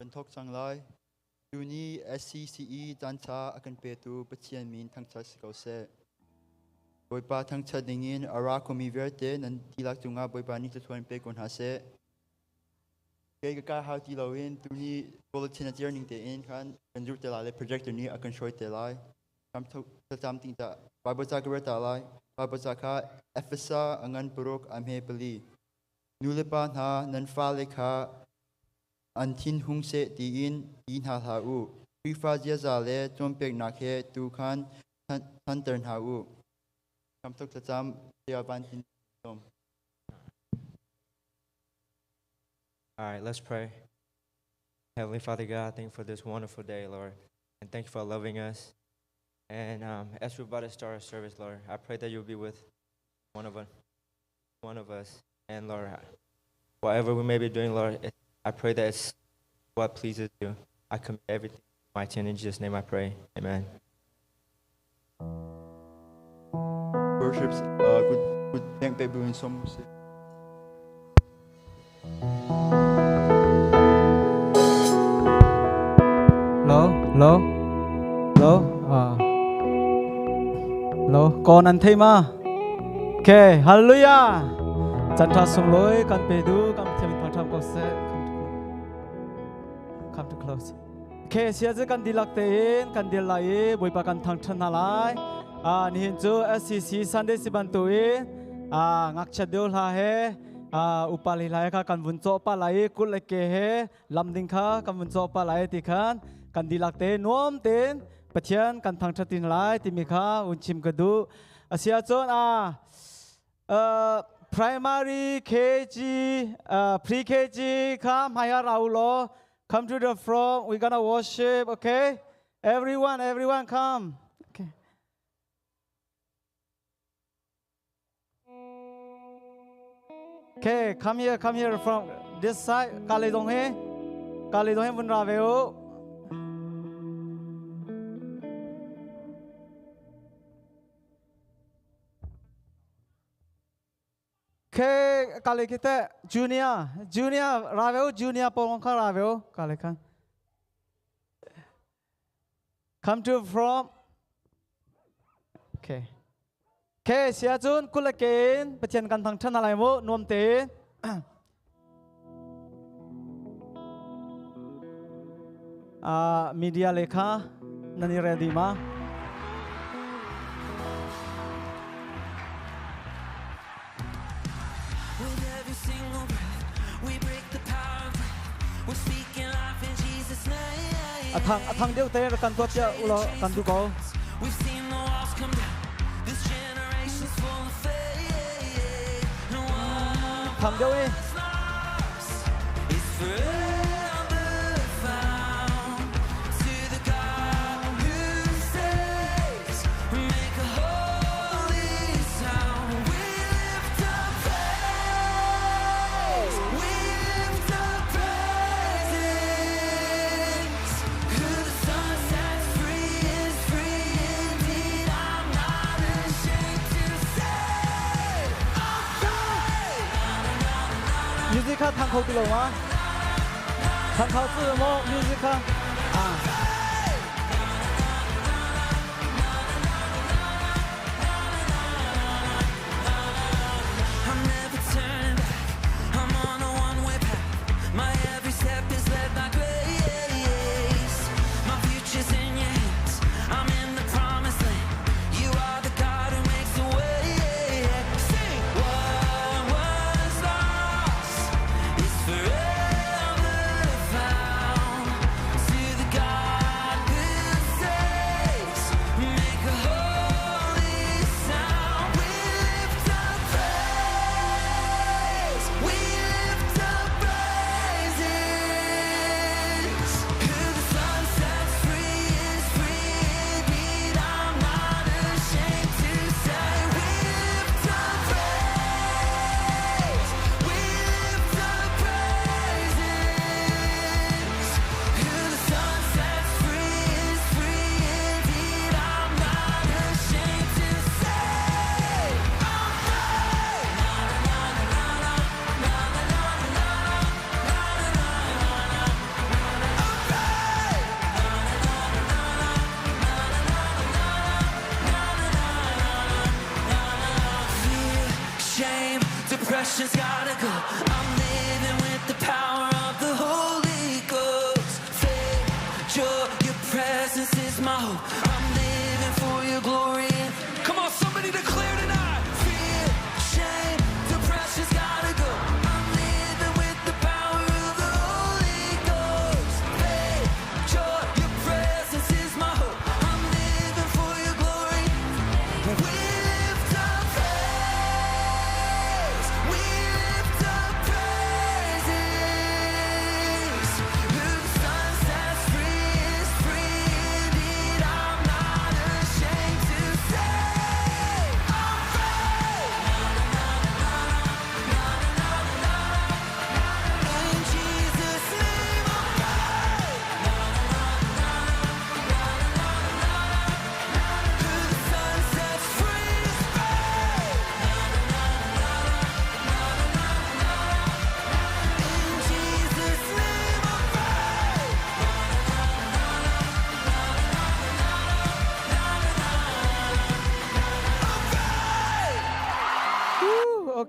Kan thawk cang lai. Tuni SCCE caanṭha a kan petu Pathian min thangṭhat si ko seh. Bawipa thangṭhat dingin a ra komi vialte nan tilak cungah Bawipa nih thluachuah in pe ko hna seh. Kei ka kai hau ti loin tuni bulletin a tir ning tein khan kan zulh te lai le projector nih a kan hruai te lai. Thlacam ting ta Bible ca ka rel ta lai. Bible ca kha Efesa a ngan paruk a hme pali. Nu le pa hna nan fale kha an thin hung seh tiin ti hna hlah u. Khrihfa ziaza le cawnpiaknak he tu khan thanter hna u. Kamtuk thlacam tia van tin tom. All right, let's pray. Heavenly Father God, thank you for this wonderful day, Lord. And thank you for loving us. And um, as we're about to start our service, Lord, I pray that you'll be with one of us, one of us. And Lord, whatever we may be doing, Lord, I pray that it's what pleases you. I commit everything to my in Jesus' name I pray. Amen. Worship good good thank pe buin som si. Lo lo lo ah lo kon an thei ma Okay hallelujah chan tha sung loi kan pe du kan thiam thang tham ko se come to close Okay sia cu kan dilak tein kan dil lai i Bawipa kan thangṭhat hna lai. Ah nihin cu SCC Sunday si bantuin ah ngakchia deuh hla he ah upa li hla he kha kan vun cawh pa lai i kut le ke he lam ding kha kan vun cawh pa lai ti khan kan dilak te nuam tein Pathian kan thangṭhat tin lai timi kha un chim ka duh. Asia cun ah primary KG, pre-KG, come higher Raulo, come to the front. We're gonna worship, okay? Everyone, everyone, come. Okay. Okay, come here, come here from this side. Kale dong he, kale dong he vun ra ve u. Ke kale kita junior junior raveu junior pong kha raveu kale khan come to from okay ke sia chun kulaken pathian kan thang than alai mu nuam te media lekha nan i ready ma athang athang deuh te kan tuat cia ulo kan du ko Thang deuh e. Music kha thang kho ti lo ma? Thang kho tu maw music kha? Ah.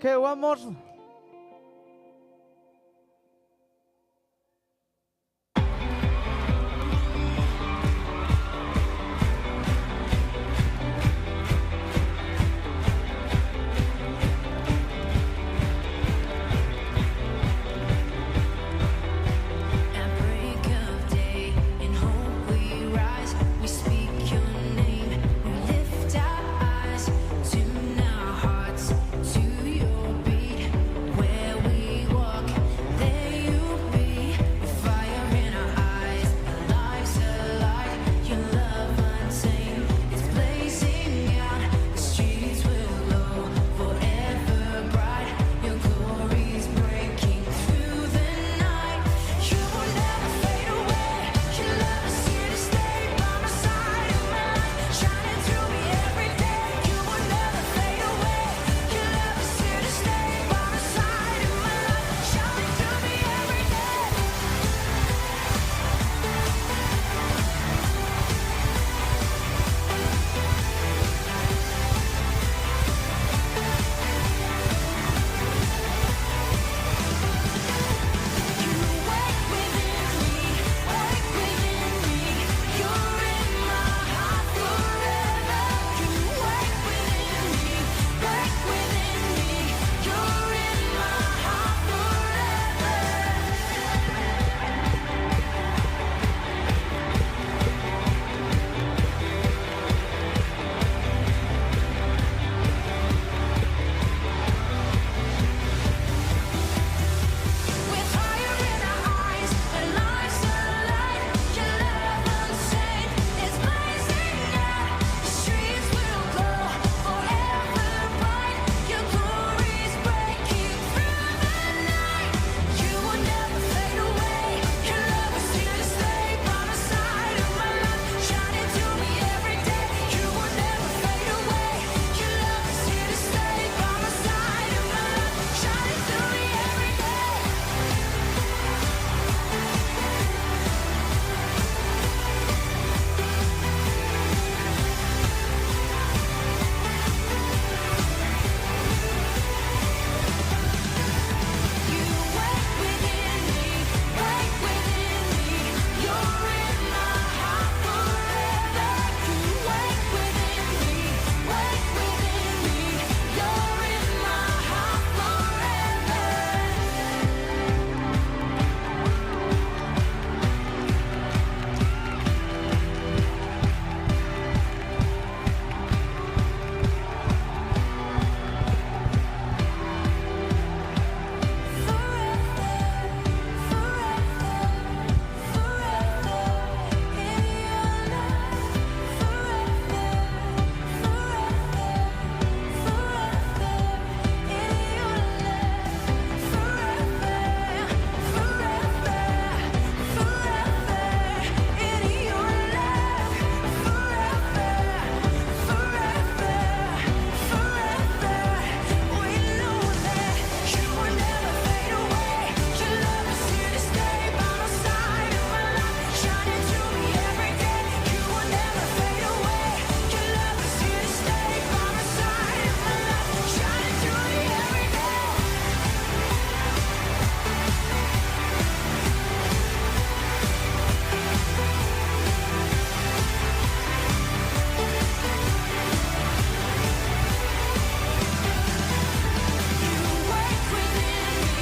Okay, one more. At break of day, in hope we rise. We speak your name. We lift our eyes, tune our hearts to your beat. Where we walk, there you be. With fire in our eyes, our lives alight. Your love untamed, it's blazing out. The streets will glow forever bright. Your glory's breaking through the night. You will never fade away. Your love is here to stay by my side in my life, shining through me every day. You will never fade away. Your love is here to stay by my side in my life, shining through me every day. You wake within me, wake within me. You're in my heart forever. You wake within me, wake within me. You're in my heart forever. With fire in our eyes and lives alight, your love unchained is blazing out. The streets will glow forever bright. Your glory's breaking through the night. You will never fade away. Your love is here to stay by my side in my life, shining through me every day. You will never fade away. Your love is here to stay by my side in my life, shining through me every day. You wake within me, wake within me. You're in my heart forever. You wake within me, wake within me. You're in my heart forever. Forever, forever, forever in your love. Forever, forever, forever in your love. Forever, forever, forever in your love. Forever, forever, forever. We know that you will never fade away. Your love is here to stay by my side in my life, shining through me every day. You will never fade away. Your love is here to stay by my side in my life, shining through me every day. You wake within me,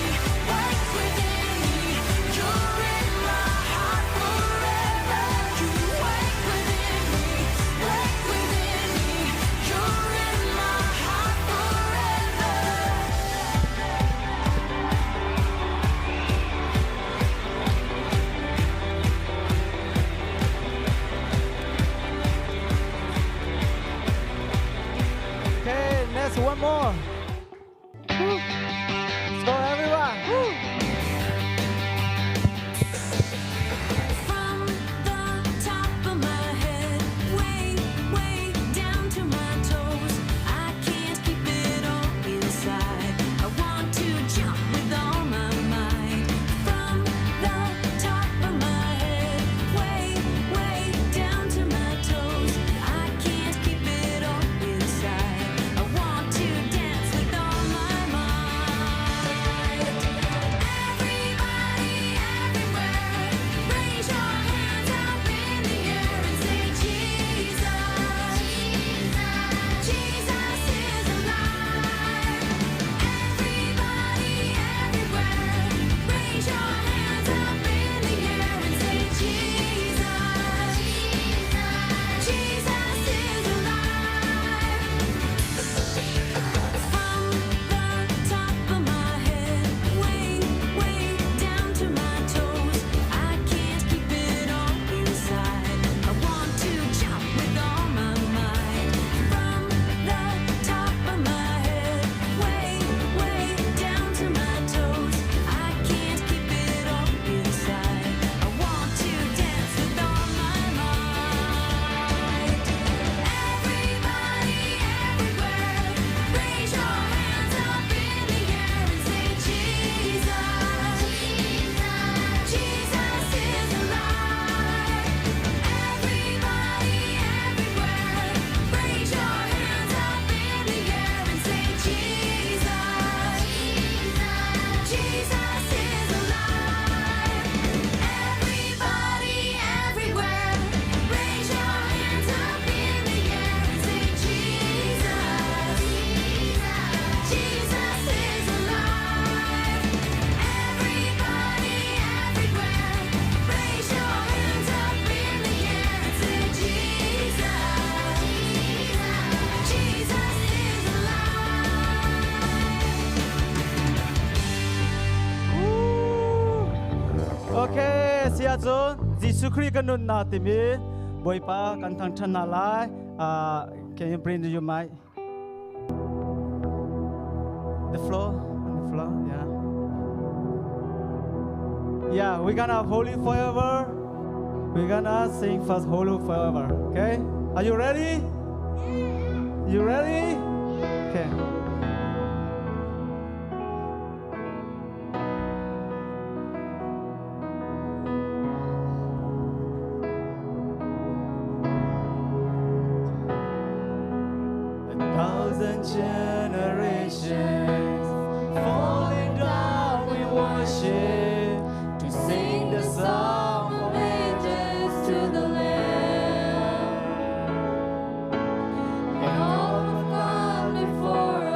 wake within me. You're in my heart forever. You wake within me, wake within me. You're in my heart forever. Okay, next one more. Woo. Let's go everyone. Woo. From the top of my head, way, way down to my toes, I can't keep it all inside. I want to jump with all my might. From the top of my head, way, way down to my toes, I can't keep it all inside. I want to dance. Sia cun Jesuh Khrih kan nunnak timi Bawipa kan thangṭhat hna lai. Can you bring your mic? The floor, on the floor, yeah. Yeah, we're gonna holy forever. We're gonna sing first holy forever. Okay? Are you ready? You ready? Okay. A thousand generations falling down in worship to sing the song of ages to the Lamb. And all who've gone before.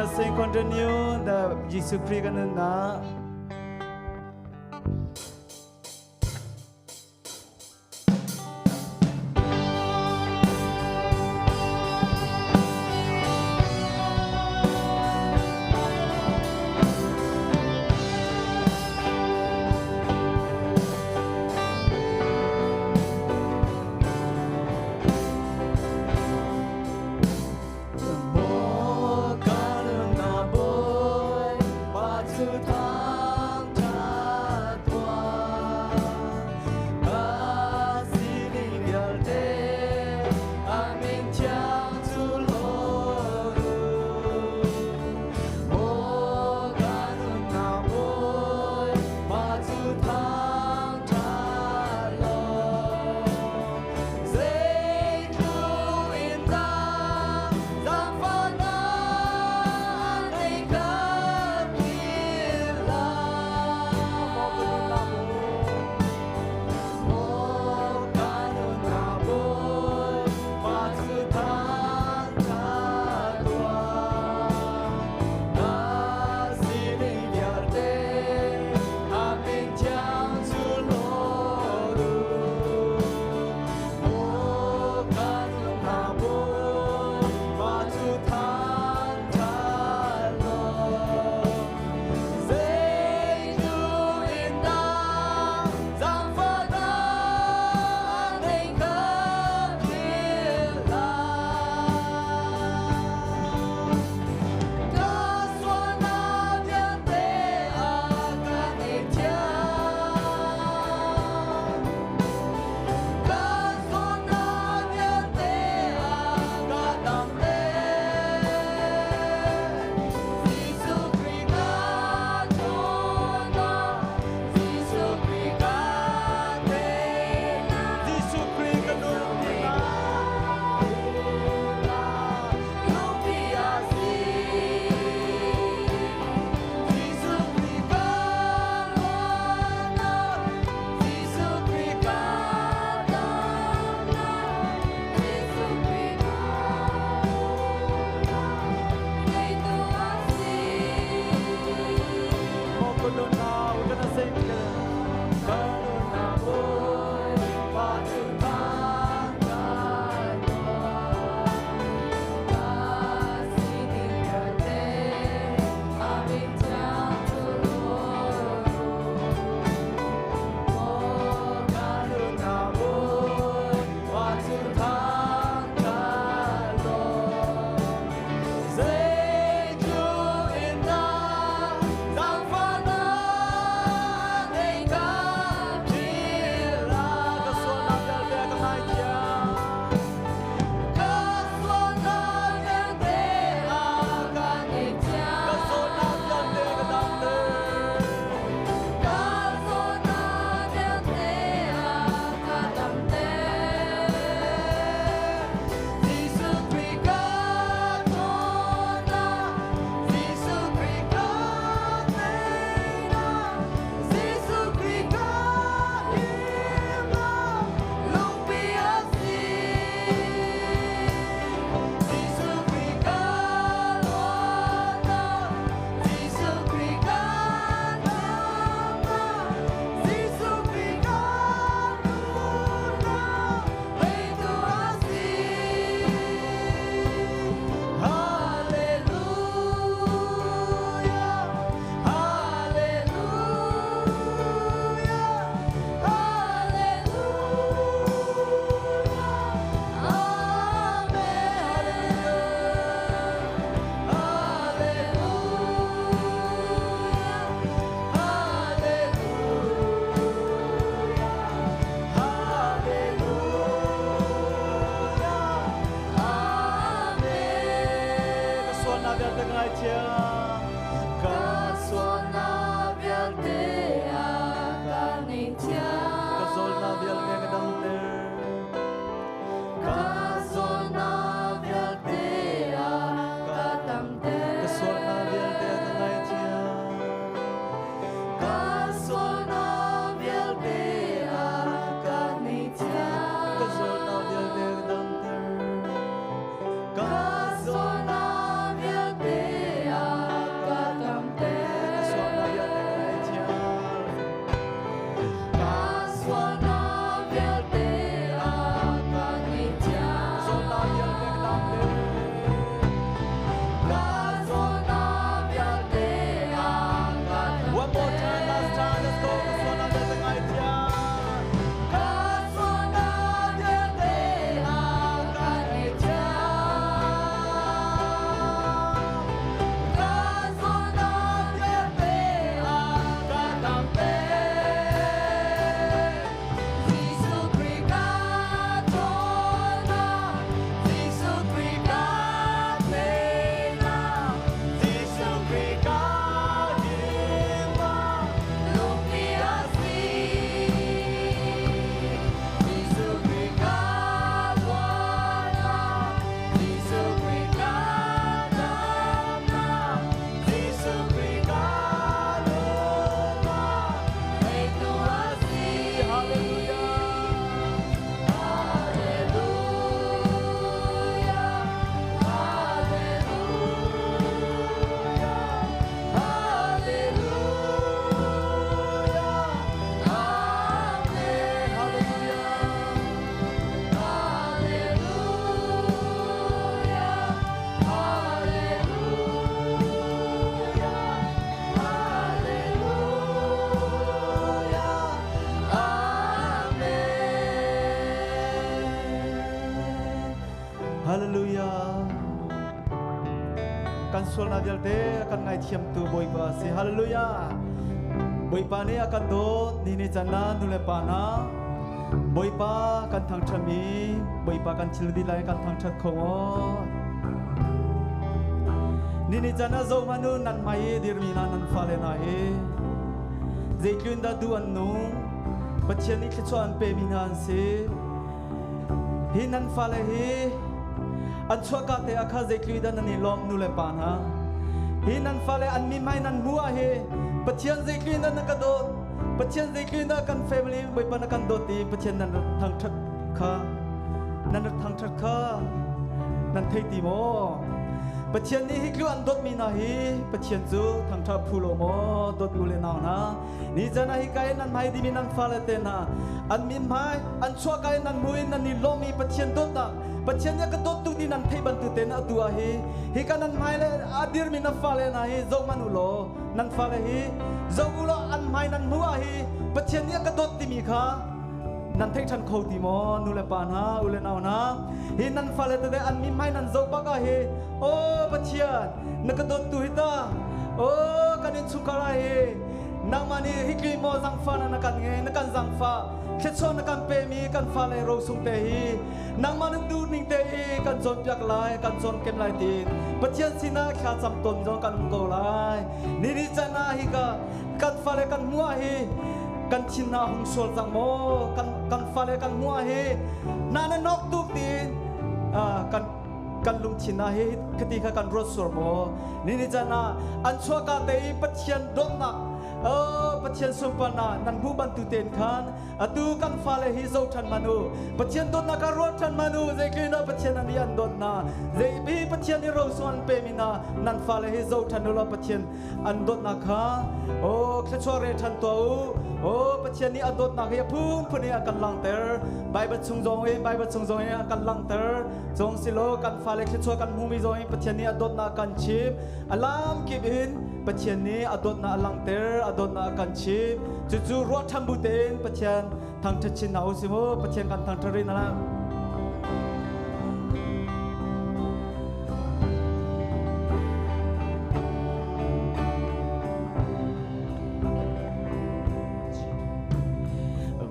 gonna sing continue the Jesuh Khrih kan nunnak. Hallelujah. Kan sualnak vialte a kan ngaithiamtu Bawipa a si. Hallelujah. Bawipa nih a kan dawt ni ni can ah nu le pa hna Bawipa kan thangṭhatmi Bawipa kan thil dih lai kan thangṭhat kho maw? Ni ni can ah zohhmanh u nan hmai i dirmi hna nan fale hna hi zeitlun dah duh an nung Pathian nih thluachuah an pemi hna an si. Hi nan fale hi an chuahka te ah kha zeitlui dah nan i lawm nu le pa hna. Hi nan fale an mihmai nan hmuh ah hi Pathian zeitlui dah na ka dawt Pathian zeitlui dah kan family Bawipa na kan dawt ti Pathian nan rak thangṭhat kha nan rak thangṭhat kha nan thei ti maw? Pathian nih hi tlu an dawtmi hna hi Pathian cu thangṭhat phu lo maw dawt u le nau hna Ni caan ah hika in nan hmai dimi nan fale te hna an min hmai an chuahka in nan hmu in nan i lawm i Pathian dawtnak Pathian nih a ka dawt tuk ti nan theih bantuk tein atu ah hi hika nan hmai le a dirmi na fale hna hi zoh hmanh u law nan fale hi zoh u law an hmai nan hmuh ah hi Pathian nih a ka dawt timi kha nan theih ṭhan kho ti maw nu le pa hna u le nau hna hi nan fale tete an mi hmai nan zoh bak ah hi aw Pathian na ka dawt tu hi ta aw kan innchungkhar ah hi nangmah nih hikli maw zangfa na na kan ngei na kan zangfa thluachuah na kan pemi kan fale rosung te hi nangmah na duh ning te i kan cawnpiak lai kan cawnkem lai tiin Pathian sinah thla cam tawn zong kan um ko lai ni ni can ah hi ka kan fale kan hmuh ah hi kan thin hna hung sual cang maw kan kan fale kan hmuh ah hi na na nok tuk tiin kan kan lungthin ah hi khati kha kan ruat sur maw ni ni can ah an chuahka te i Pathian dawtnak Pathian sunparnak nan hmuh bantu tein khan atu kan fale hi zo ṭhan man u Pathian dawtnak kha ruat ṭhan man u zeitlin ah Pathian an i an dawt hna zei bi Pathian i rosu an pe mi hna nan fale hi zo ṭhan u law Pathian an dawtnak kha o thluachuah re ṭhan tuah u o Pathian nih a dawtnak hi a phunphun in a kan langhter Bible chung zong in Bible chung zong in a kan langhter cong silo kan fale thluachuah kan hmumi zong in Pathian nih a dawtnak kan chim a lam kip in Pathian nih a dawtnak a langhter a dawtnak a kan chim cucu ruah ṭhan bu tein Pathian thangṭhat chin hna u si mu Pathian kan thangṭhat rih na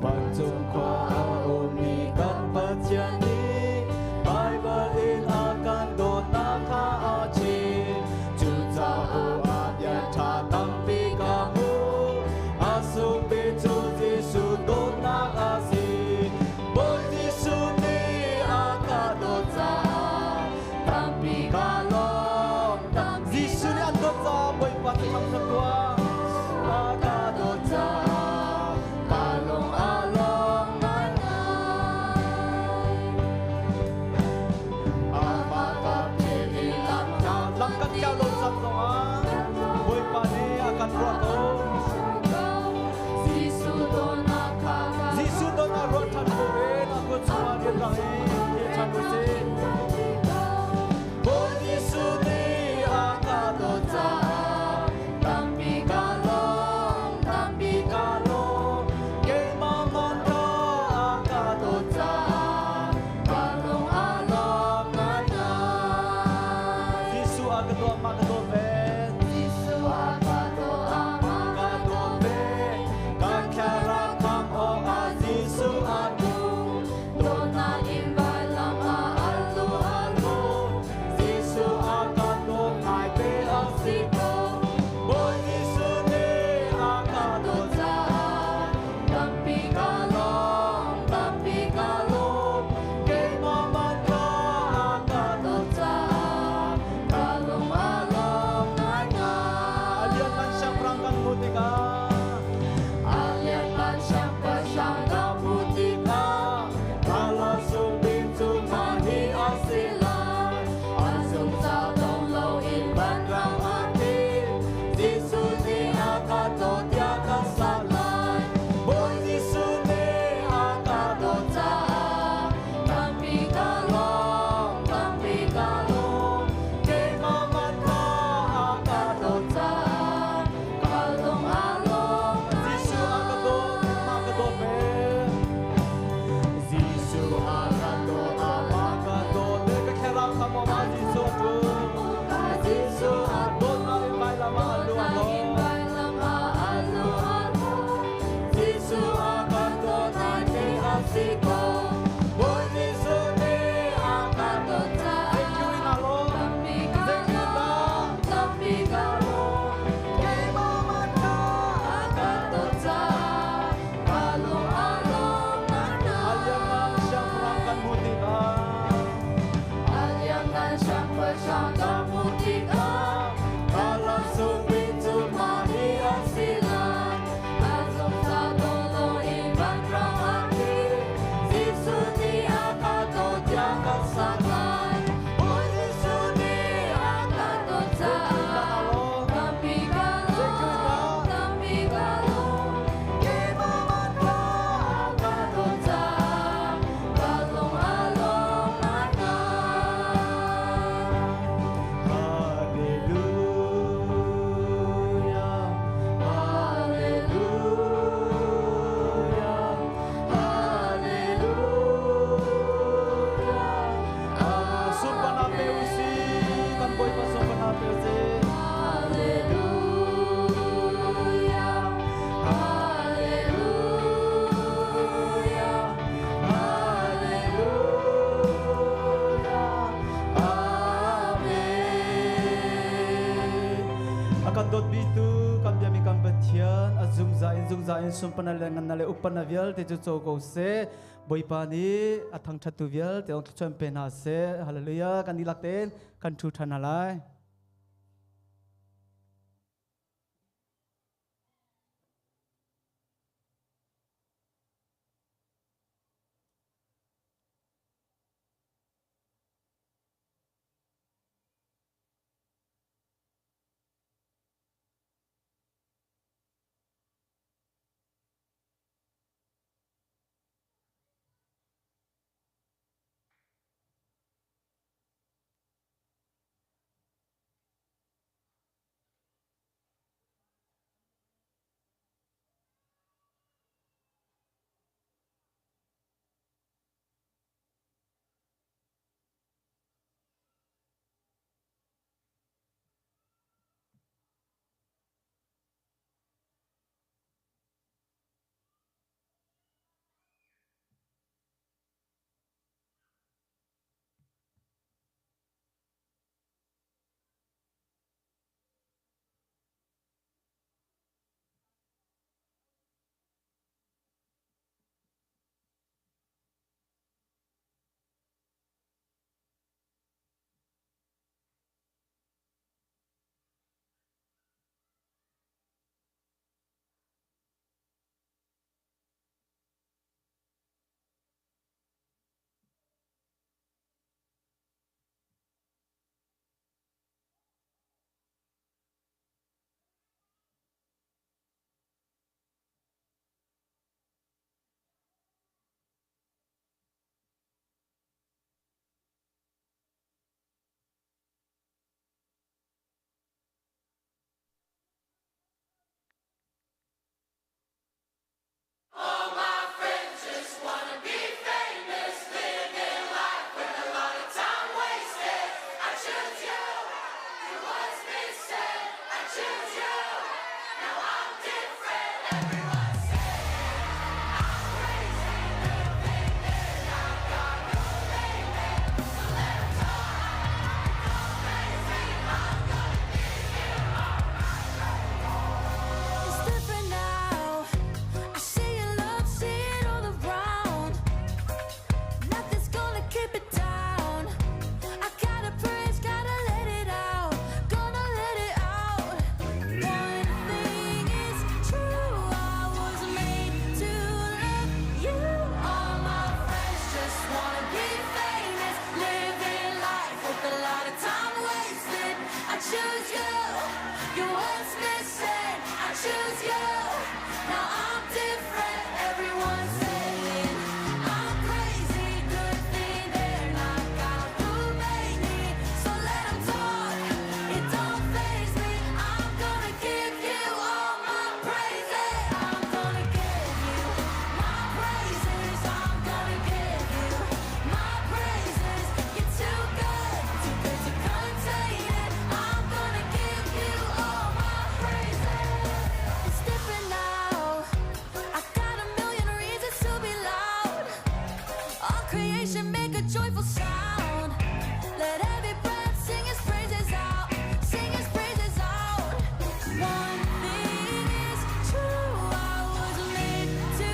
Vancung khua a ummi kan Pathian nih Baibal in a kan dawtnak kha a chim. Cucaah a bia ṭha tampi ka hmu. A sungmi cu Jesuh dawtnak a si. Bawi Jesuh Zungzal in sunparnak le ngannak le upatnak vialte cu co ko seh. Bawipa nih a thangṭhattu vialte zong thluachuah in pe hna seh. Hallelujah. Kan dihlak tein kan ṭhu ṭhan hna lai. joyful sound. Let every breath sing his praises out. Sing his praises out. One thing is true. I was made to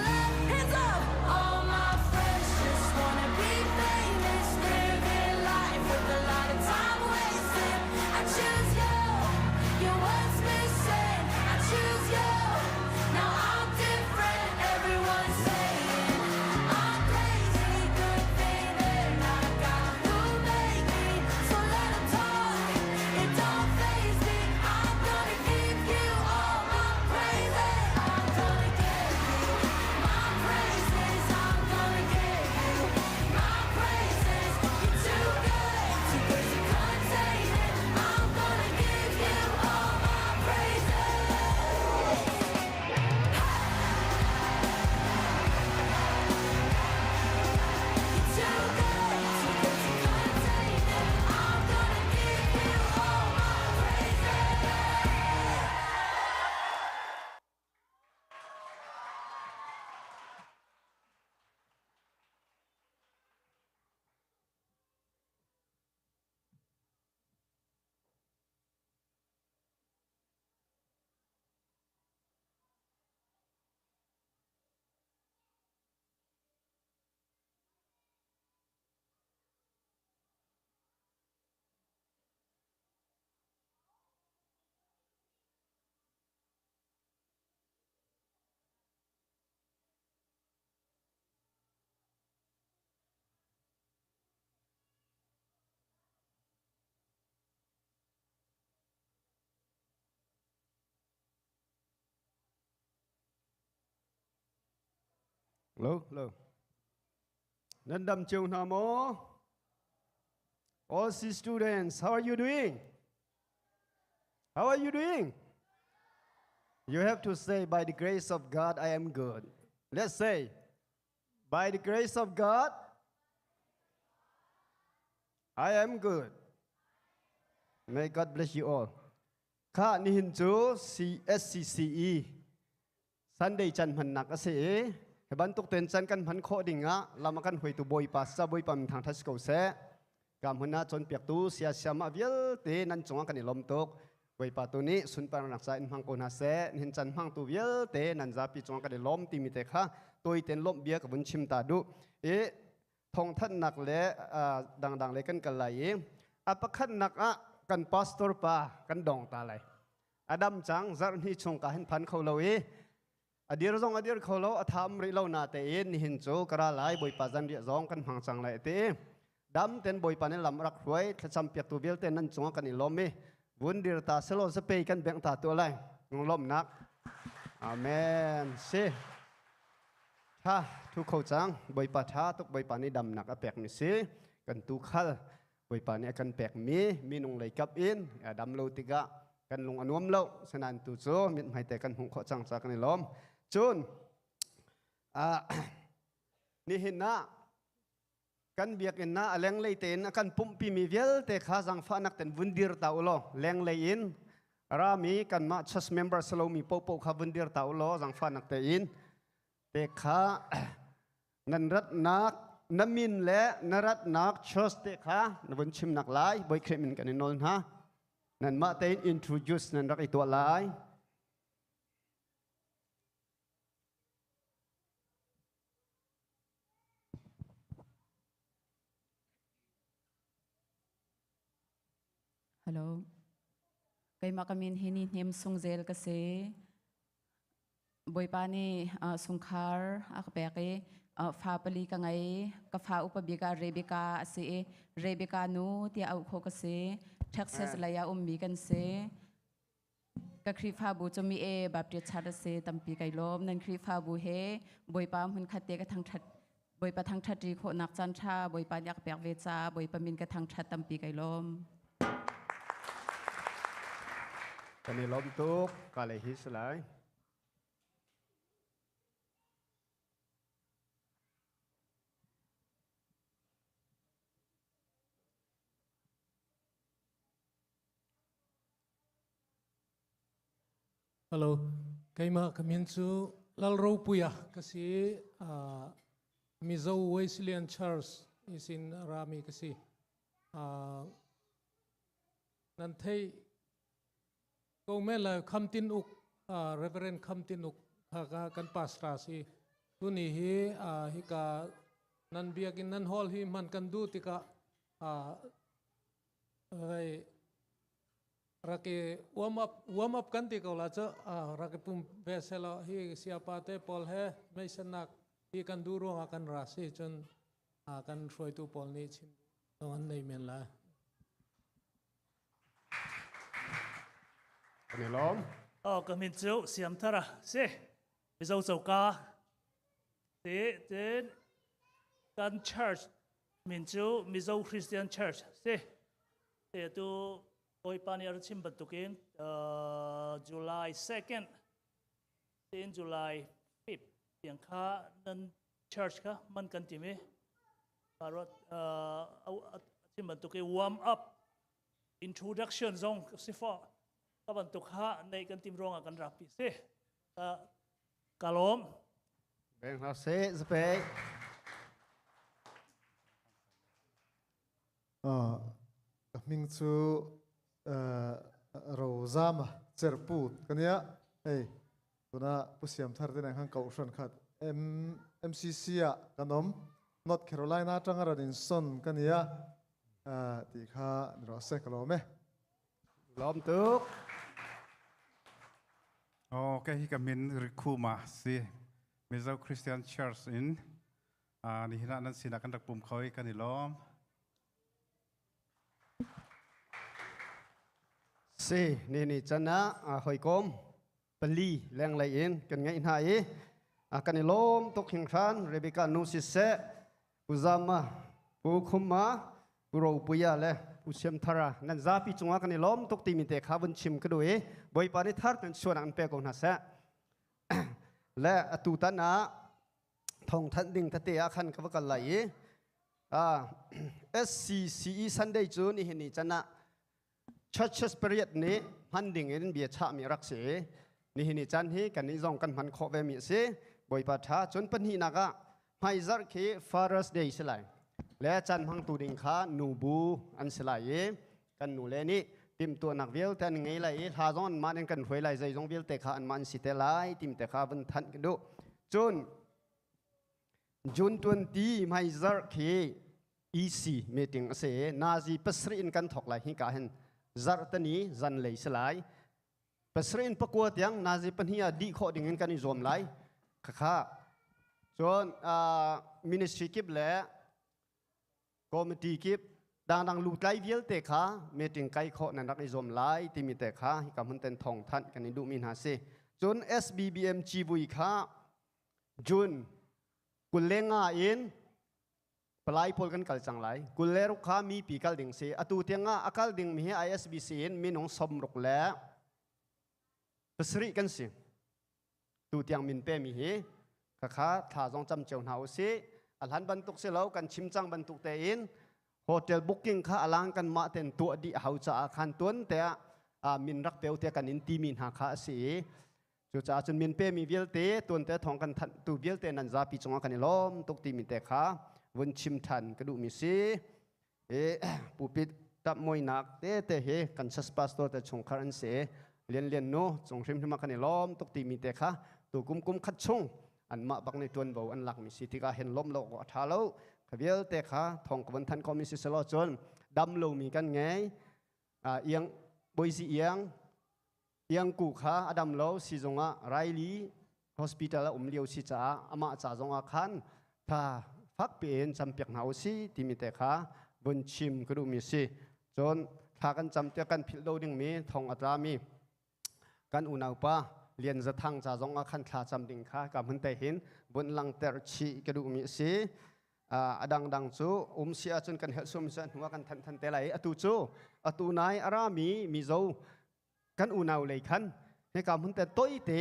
love. Hands up! All my friends just wanna be famous. Living life with a lot of time wasted. I choose you. You're what's missing. I choose you. Now I'm different. Everyone's saying I'm crazy. Good thing they're not God who made me. So let 'em talk. It don't faze me. I'm gonna give you all my praises. I'm gonna give you my praises. I'm gonna give you my praises. You're too good, too good to contain it. I'm gonna give you all my praises. You're too good, too good to contain it. I'm gonna give you all my praises. Hello, hello. Nan dam cio hna maw? All C students, how are you doing? How are you doing? You have to say, by the grace of God, I am good. Let's say, by the grace of God, I am good. May God bless you all. Kha nihin cu CSCCE Sunday caan hmannak a si i hi bantuk ten caan kan hman khawh ding ah lam a kan hruaitu Bawipa sa Bawipa min thangṭhat si ko seh. Ka hmun ah cawnpiaktu saya sayamah vialte nan cungah kan i lawm tuk. Bawipa tu nih sunparnak ca in hmang ko hna seh. Nihin caan hmangtu vialte nan zapi cungah kan i lawm timi te kha tawitein lawmh bia ka vun chim ta duh. I thawngthanhnak le dangdang le kan kal lai i a pakhatnak ah kan pastor pa kan dong ta lai. A dam cang zarh hnih chung ka hin phan kho lo i a dir zong a dir kho lo a tham rih lo na tein nihin cu ka ra lai Bawipa zanriah zong kan hmang cang lai ti dam ten Bawipa nih lam rak hruai thlacam piaktu vialte nan cungah kan i lawm i vun dir ta selaw zapei kan bengh ta tu lai lawmnak amen si tha thu kho cang Bawipa tha tuk Bawipa nih damnak a pek mi si kan tu khal Bawipa nih a kan pekmi minung lei kap in a dam lo tikah kan lung a nuam lo sinain tu cu mithmai te kan hmuh khawh cang ca kan i lawm cun nihin ah kan biakinn ah a lenglei tein a kan pumhpimi vialte kha zangfahnak ten vun dir ta u law lenglei in rami kanmah church member salomi popo kha vun dir ta u law zangfahnak tein te kha nan ratnak na min le na ratnak church te kha na vun chimnak lai Bawi Khrih min kan i nawl hna nanmah tein introduce nan rak i tuah lai. Hello. Keimah ka min hi ni hnem sung zel ka si. Bawipa nih sungkhar a ka pek i fa pali ka ngei. Ka fa upa bik ah Rebecca a si i Rebecca nu tiah auh khawh ka si. Texas lei ah ummi kan si. Ka Khrihfabu cu mi e Baptist Church a si. Tampi kai lawm. Nan Khrihfabu he Bawipa hmunkhat te ka thangṭhat Bawipa thangṭhat ṭi khawhnak caan ṭha Bawipa nih a ka pek ve caah Bawipa min ka thangṭhat tampi kai lawm. Kan i lawm tuk. Ka lei hi si lai. Hello, keimah ka min cu Lalropuia ka si. Mizo Wesleyan Church isin rami kasi. Nan thei ko men lai Kham Tin Uk, Reverend Kham Tin Uk kha ka kan pastor si. Tuni hi hika nan biakinn nan hall hi hman kan duh tikah hei rak i warm up warm up kan ti ko la cu, rak i pum ve selaw hi siapa te pawl he meisennak hi kan duh ruangah kan ra si cun kan hruaitu pawl nih chim zong an nei men lai. Kan i lawm. Oh, ka min cu Siam Thara si. Mizo Choka. Ti tin kan church min cu Mizo Christian Church si. Te tu Bawipa nih a rak chim bantukin July 2nd tin July 5th tiang kha nan church kha man kan timi ruat chim bantuk i warm up introduction zong si fo ka bantuk ha nei kan tim ruangah kan rapi si ka lawm. Beng hna se zape. Ka hming cu Rozama Cerput kania hei tuna Pu Siam Thar te nang khan kohhran khat MCC ah kan om, North Carolina tanga ran in son kania ti kha ni ro se. Ka lawm e. Lawm tuk. Oh, ka hi ka min Rikhuma si, Mizo Christian Church in nihin ah nan sinah kan rak pum khoi kan i lawm. Si ni ni chan ah hawikom pali lenglei in kan ngeih hna i kan i lawm tuk hringhran. Rebecca nu siseh, Pu Zama, Pu Khuma, Pu Ropuia le Pu Siam Thara nan zapi cungah kan i lawm tuk timi te kha vun chim ka duh i Bawipa nih thar kan suan an pe ko hna seh. Le atu tan ah thawngthanh ding tete ah khan ka va kal lai i SCCE Sunday cu nihin ni can ah churches period nih hman ding in bia chahmi rak si. Nihin ni caan hi kan nih zong kan hman khawh ve mi a si. Bawipa tha. Cun pahnihnak ah hmaizarh khi Father's Day si lai le caan hmangtu ding kha nubu an si lai i kan nu le nih timhtuahnak vialte an ngei lai i hla zong an mah in kan hruai lai, zeizong vialte kha an mah an si te lai tim te kha vun thanh ka duh. Cun June 20 hmaizarh khi EC meeting a si. Nazi 7 in kan thok lai. Hi ka hin zarh tani zan lei si lai, 7 in 9 tiang nazi 2 ah dih khawh ding in kan i zuam lai. Khakha cun ministry kip le committee kip dangdang lutlai vialte kha meeting kai khawh nan rak i zuam lai timi te kha hika hmun ten thong thanh kan i duhmi hna si. Cun SBBM civui kha June 25 in palai pawl kan kal cang lai. 26 kha mi pi kal ding si. Atu tiang ah a kal ding mi hi ISBC in minung 67 kan si tu tiang min pe mi hi. Khakha thla zong cam cio hna usih. A hlan bantuk si lo, kan chim cang bantuk te in hotel booking kha alang kan mah ten tuah dih hau caah khan tuan te ah min rak peu te kan in ti mi hna kha a si i cucaah cun min pe mi vialte tuan te thong kan thanh tu vialte nan zapi cungah kan i lawm tuk ti mi te kha vun chim than ka duh mi si. E pulpit tap moinak te te hi kan church pastor te chungkhar an si, Lian Lian nu cung hrim hrim kan i lawm tuk ti mi te kha. Tu kum kum khat chung an mah bak nih tuanvo an lak mi si tikah hen lom lo a tha lo. Kha vialte kha thong ka von than ko mi si selo. Cun dam lo mi kan ngei, iang boisi iang iang ku kha adam lo si zongah Riley Hospital a um lio si caah amah ca zongah khan tha fak piin campiak hna usi timi te kha vun chim ka duh mi si. Cun thla kan cam tiah kan philh lo ding mi thong a tla mi kan unaupa Lian Zathang ca zong ah khan thla cam ding kha ka hmun te hin vun langter chih ka duh mi si. A dangdang cu um si ahcun kan helh sum sa hnu ah kan than than te lai. Atu cu atu nai arami Mizo kan unau lei khan hika hmun te toi te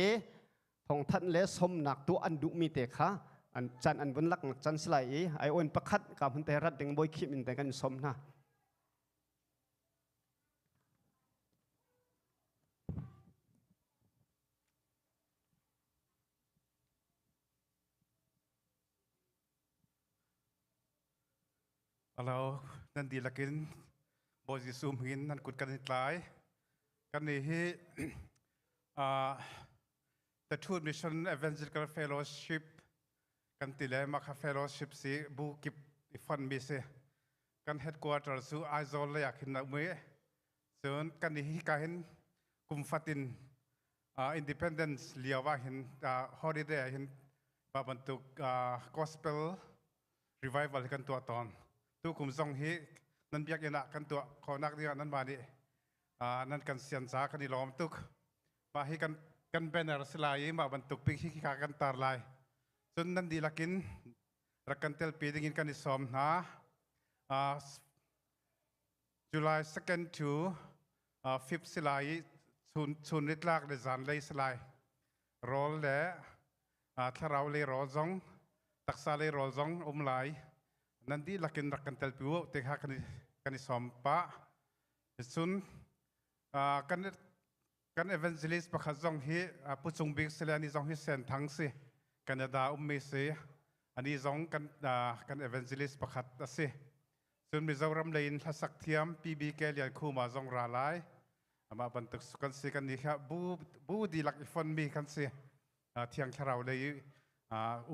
thong than le somnak tu an duh mi te kha an chan an vun lak nak chan silai i ai on pakhat ka hmun te rat ding boi khim in te kan som hna. Hello, nan dihlak in Bawi Jesuh hmin nan kut kan i tlai. Kan nih hi The Truth Mission Evangelical Fellowship kan ti le mah kha fellowship si bu kip i fund mi si. Kan headquarter cu Aizawl lei ah khin a um i cun kan nih hi ka hin kum fatin independence lio ah hin holiday ah hin mah bantuk gospel revival hi kan tuah tawn. Tu kum zong hi nan biakinn ah kan tuah khawhnak ding ah nanmah nih nan kan sian ca kan i lawm tuk. Mah hi kan kan banner si lai i mah bantuk bik hi ka kan tar lai. Cun nan dihlak in rak kan telpi ding in kan i sawm hna. July 2nd to 5th si lai i chun chun nitlak le zanlei si lai. Rawl le thlarau lei rawl zong taksa lei rawl zong um lai nan dihlak in rak kan telpi u te kha kan i sawm pah cun kan kan evangelist pakhat zong hi Pu Cung Bik sile ani zong hi Senthang si Canada ummi si ani zong kan kan evangelist pakhat a si cun Mizoram lei in hlasak thiam PBK Lian Khuma zong ra lai amah bantuk kan si kan nih kha bu bu dihlak i fonmi kan si thiang thlarau lei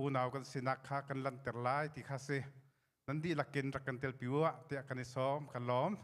unau kan sinak kha kan lanter lai ti kha si nan dihlak in rak kan telpi u tiah kan i sawm kan lawm.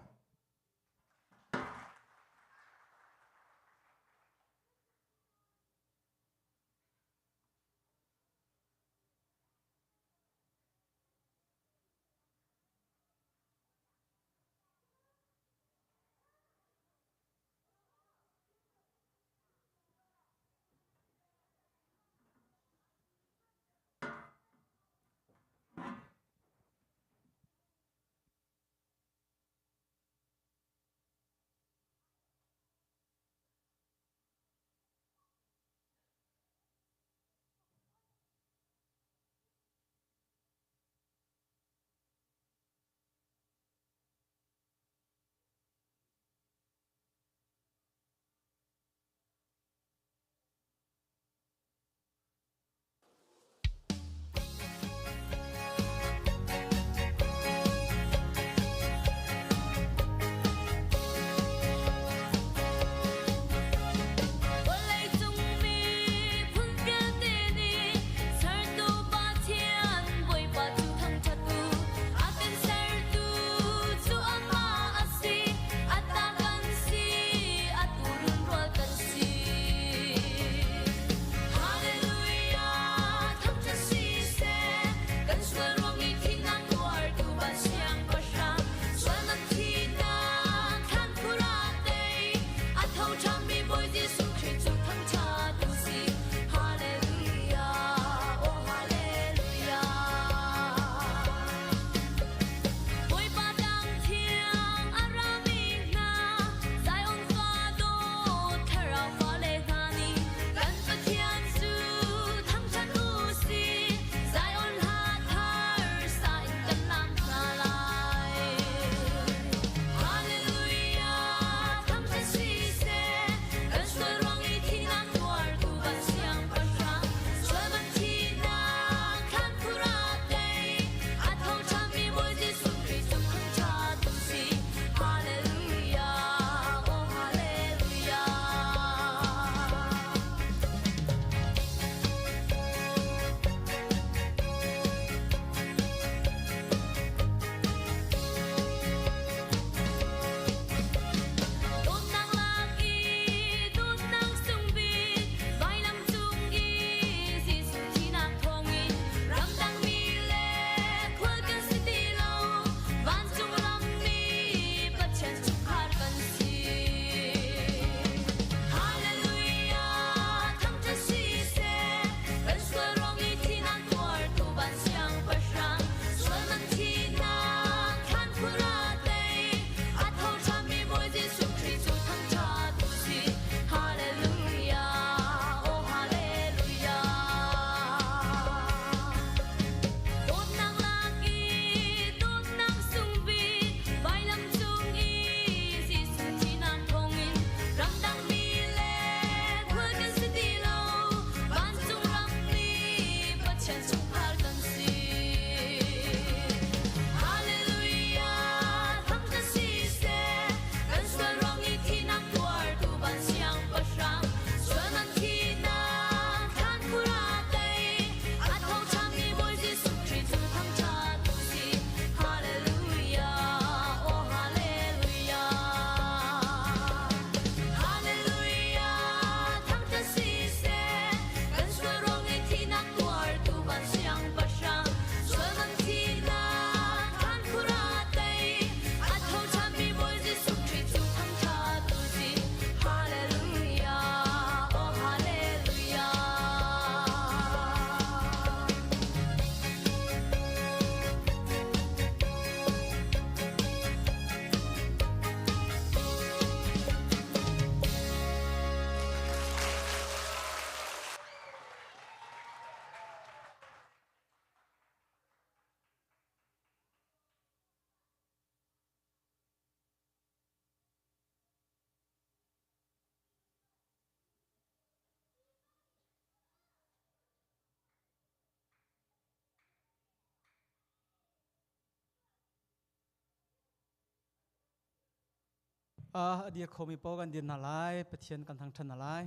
A dir khomi paoh kan dir hna lai. Pathian kan thangṭhat hna lai.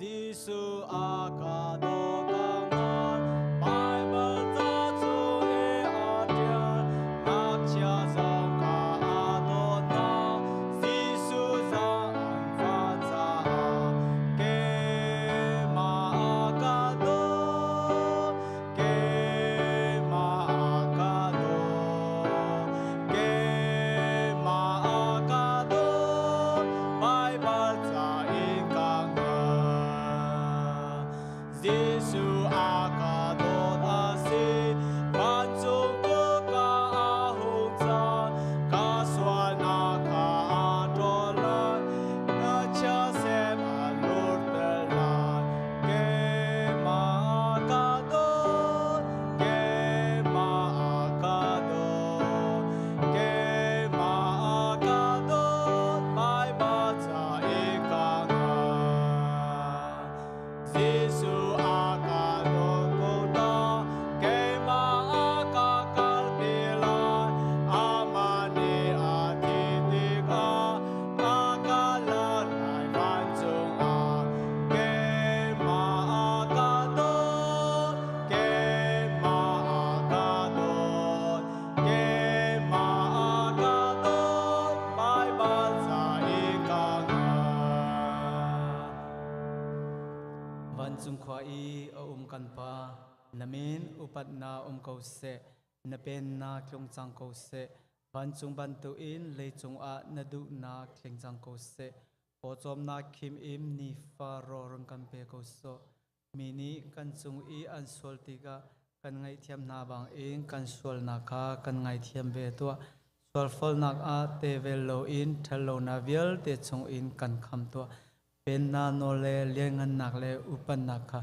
Jesuh a ka daw ka ngan Bible ca cu e a ṭial ngakchia zong ka a dawt hna Jesuh zong an fa caah keimah a ka dawt keimah a ka dawt keimah a ka dawt Baibal ca in ka hngal Jesuh a ka dawt a si vancung kutka a hung cang ka sualnak kha a ṭawl lai ngakchia sem a lurter lai keimah a ka dawt keimah a ka dawt keimah a ka dawt Baibal ca i ka hngal Jesuh a ka dawt ko ta keimah a ka kalpi lai amah nih a thi tikah a ka lak lai vancung ah keimah a ka dawt keimah a ka dawt keimah a ka dawt Baibal ca i ka hngal Vancung khua i a um kan Pa, na min upatnak um ko seh, na pennak tlung cang ko seh. Vancung bantukin leicung ah na duhnak tling cang ko seh. Pawcawmnak khim in nifa rawl run kan pe ko sawh. Mi nih kan cung i an sual tikah kan ngaihthiam hna bangin kan sualnak kha kan ngaithiam ve tuah. Sualfolnak ah te vel loin ṭhatlonak vialte chungin kan kham tuah. Pennak nawl le lianngannak le upatnak kha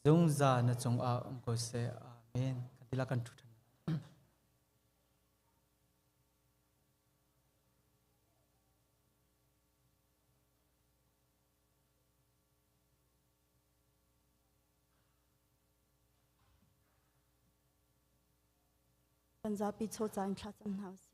zungzal na cungah um ko seh. Amen. Kan dihlak kan ṭhu ṭhan. Kan zapi chaw ca in thla cam hna usih.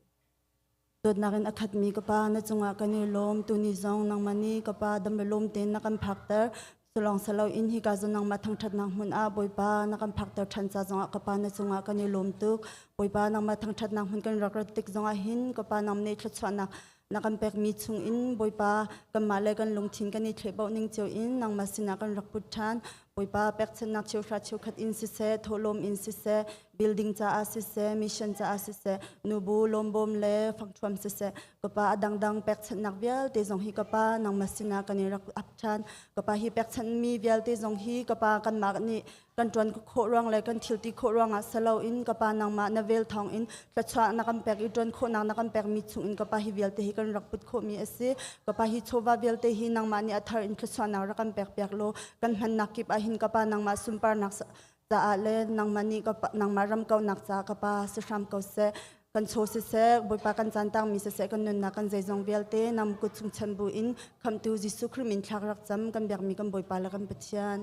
Dawtnak in a khatmi ka pa na cungah kan i lawm tuni zong nangmah nih ka pa dam le lawm tein na kan phakter sulong salo in hika zawn nangmah thangṭhatnak hmun ah Bawipa na kan phakter ṭhan ca zongah ka pa na cungah kan i lawm tuk Bawipa nangmah thangṭhatnak hmun kan rak rat tik zongah hin ka pa nang nih thluachuahnak na kan pekmi chungin Bawipa kanmah le kan lungthin kan i thlehbauh ning cio in nangmah sinah kan rak put ṭhan. Bawipa pekchanhnak cheuhra cheukhat in siseh, thawhlawm in siseh, building caah siseh, mission caah siseh, nubu lawmbawm le fangṭhuam siseh, ka pa a dangdang pekchanhnak vialte zong hi ka pa nangmah sinah kan i rak ap ṭhan. Ka pa hi pekchanhmi vialte zong hi ka pa kanmah nih kan ṭuan khawh ruang le kan thil ti khawh ruangah silo in ka pa nangmah na vel thawng in thluachuah na kan pek i ṭuan khawhnak na kan pekmi chung in ka pa hi vialte hi kan rak put khawhmi a si. Ka pa hi chawva vialte hi nangmah nih a thar in thluachuahnak rak kan pek piak law kan hmannak kip ah hin ka pa nangmah sunparnak caah le nangmah nih ka pa, nangmah ram kaunak caah ka pa si hram ko seh. Kan chaw siseh, Bawipa kan caan tangmi siseh, kan nunnak kan zeizong vialte nam kut chung chan bu in khamhtu Jesuh Khrih min thlak rak cam kan biakmi kan Bawipa le kan Pathian.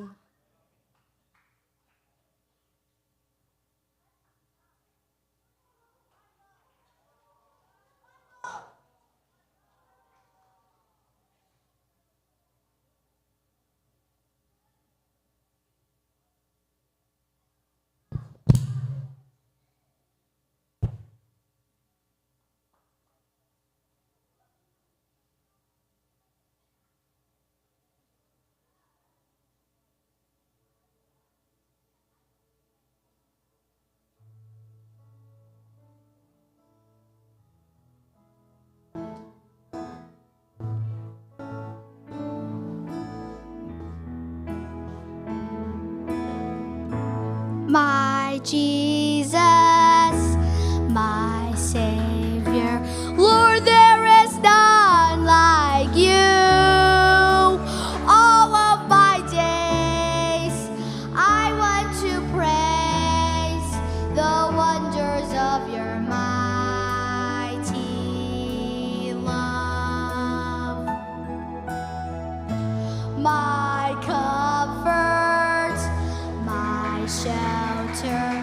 My Jesus, my Savior, Lord, there is none like you. All of my days, I want to praise the wonders of your mighty love. My comfort, my shelter.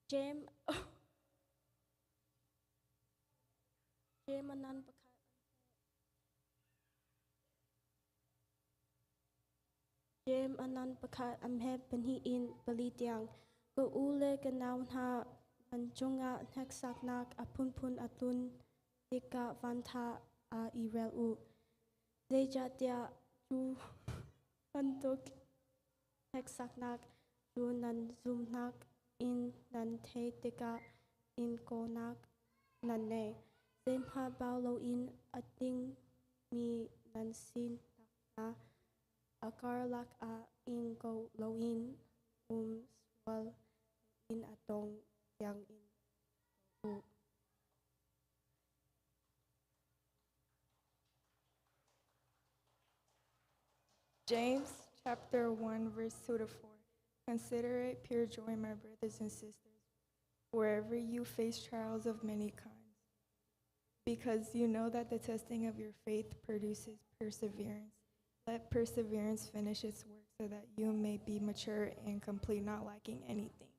Jem Jem anan pakhat Jem anan pakhat amhe pahnih in pali tiang. Ka u le ka nau hna nan cungah hneksaknak a phunphun a tlun tikah vantha ah i rel u. Zeicahtiah cu bantuk hneksaknak cu nan zumhnak in nan theih tikah in kawhnak nan nei. Zeihmanh bau loin a tlingmi nan si nakhnga a karlak ah ing ko loin um sual loin a tong tiangin do u. James chapter 1 verse 2 to 4. Consider it pure joy, my brothers and sisters, wherever you face trials of many kinds, because you know that the testing of your faith produces perseverance. Let perseverance finish its work so that you may be mature and complete, not lacking anything.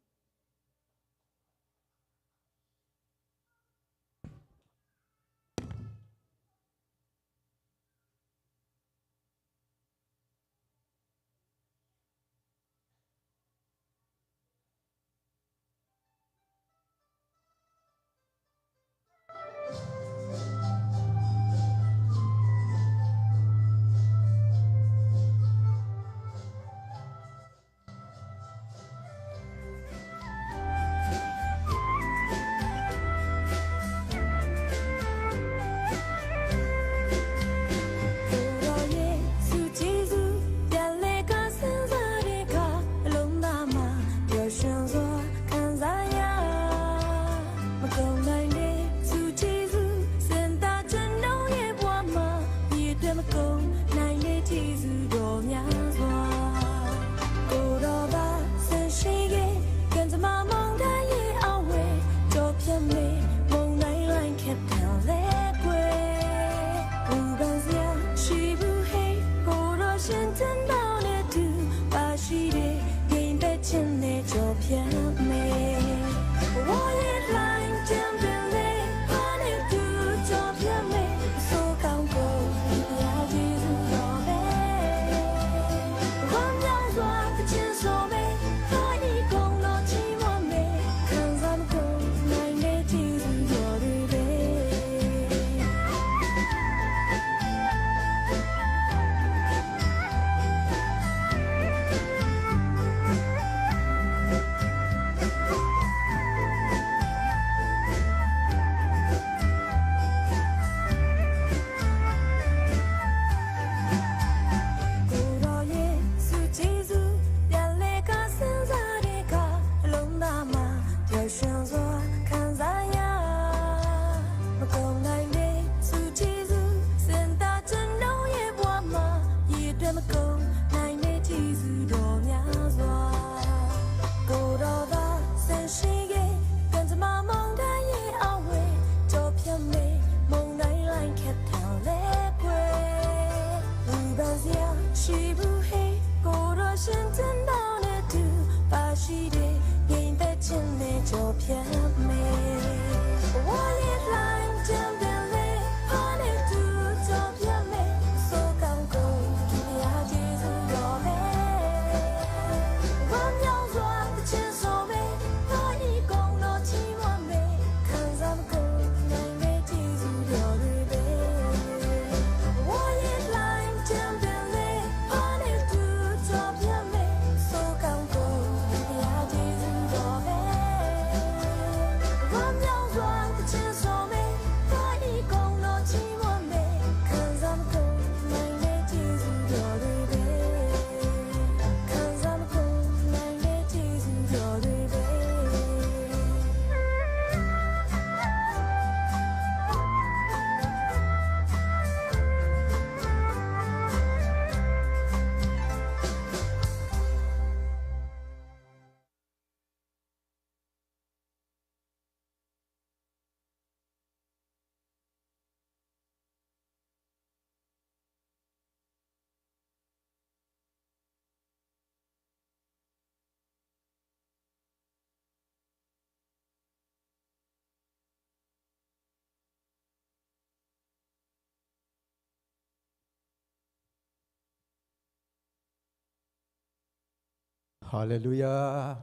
Hallelujah.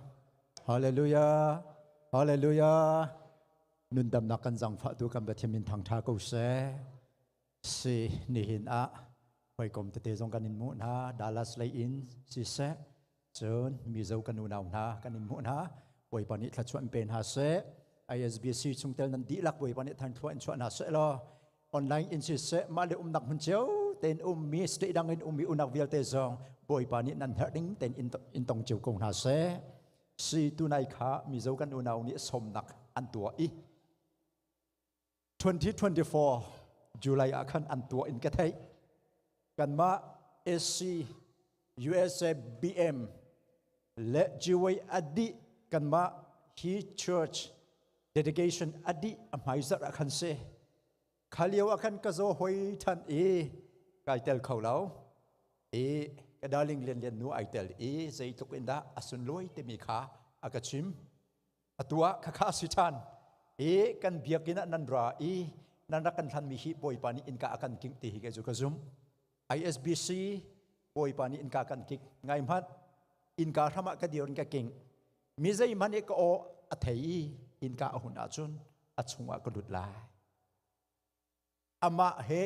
Hallelujah. Hallelujah. Nundamnak kan zangfah tu kan Pathian min thangtha ko seh. Si nihin ah hawikom tete zong kan in hmuh hna Dallas lei in siseh cun Mizo kan unau hna kan in hmuh hna Bawipa nih thluachuah in pe hna seh ISBC chungtel nan dihlak Bawipa nih thangthlua in chuah hna seh law online in siseh mah le umnak hmun cio tein ummi state dang in ummi unak vialte zong Bawipa nih nan herh ding tein in tong cio ko hna seh si tunai kha Mizo kan unau nih sawmnak an tuah i 2024 July ah khan an tuah in ka theih. Kanmah SC USA BM le GWay adi kanmah hi church dedication adi a hmaizarh ah khan si. Kha lio ah khan ka zaw hoi than i kai tel kho lo. I ka darling lian lian nu ai tel i zeitluk in dah a sunlawi timi kha a ka chim. Atu ah khakha a si ṭhan i kan biakinn ah nan ra i nan rak kan hlanmi hi Bawipa nih innka a kan kingh ti hi kei cu ka zumh. ISBC Bawipa nih innka kan kik. Ngai hmanh, innka hram ah ka dir in ka king. Mi zeihmanh i ka aw a thei i innka a hun ahcun a chungah ka lut lai. Amah he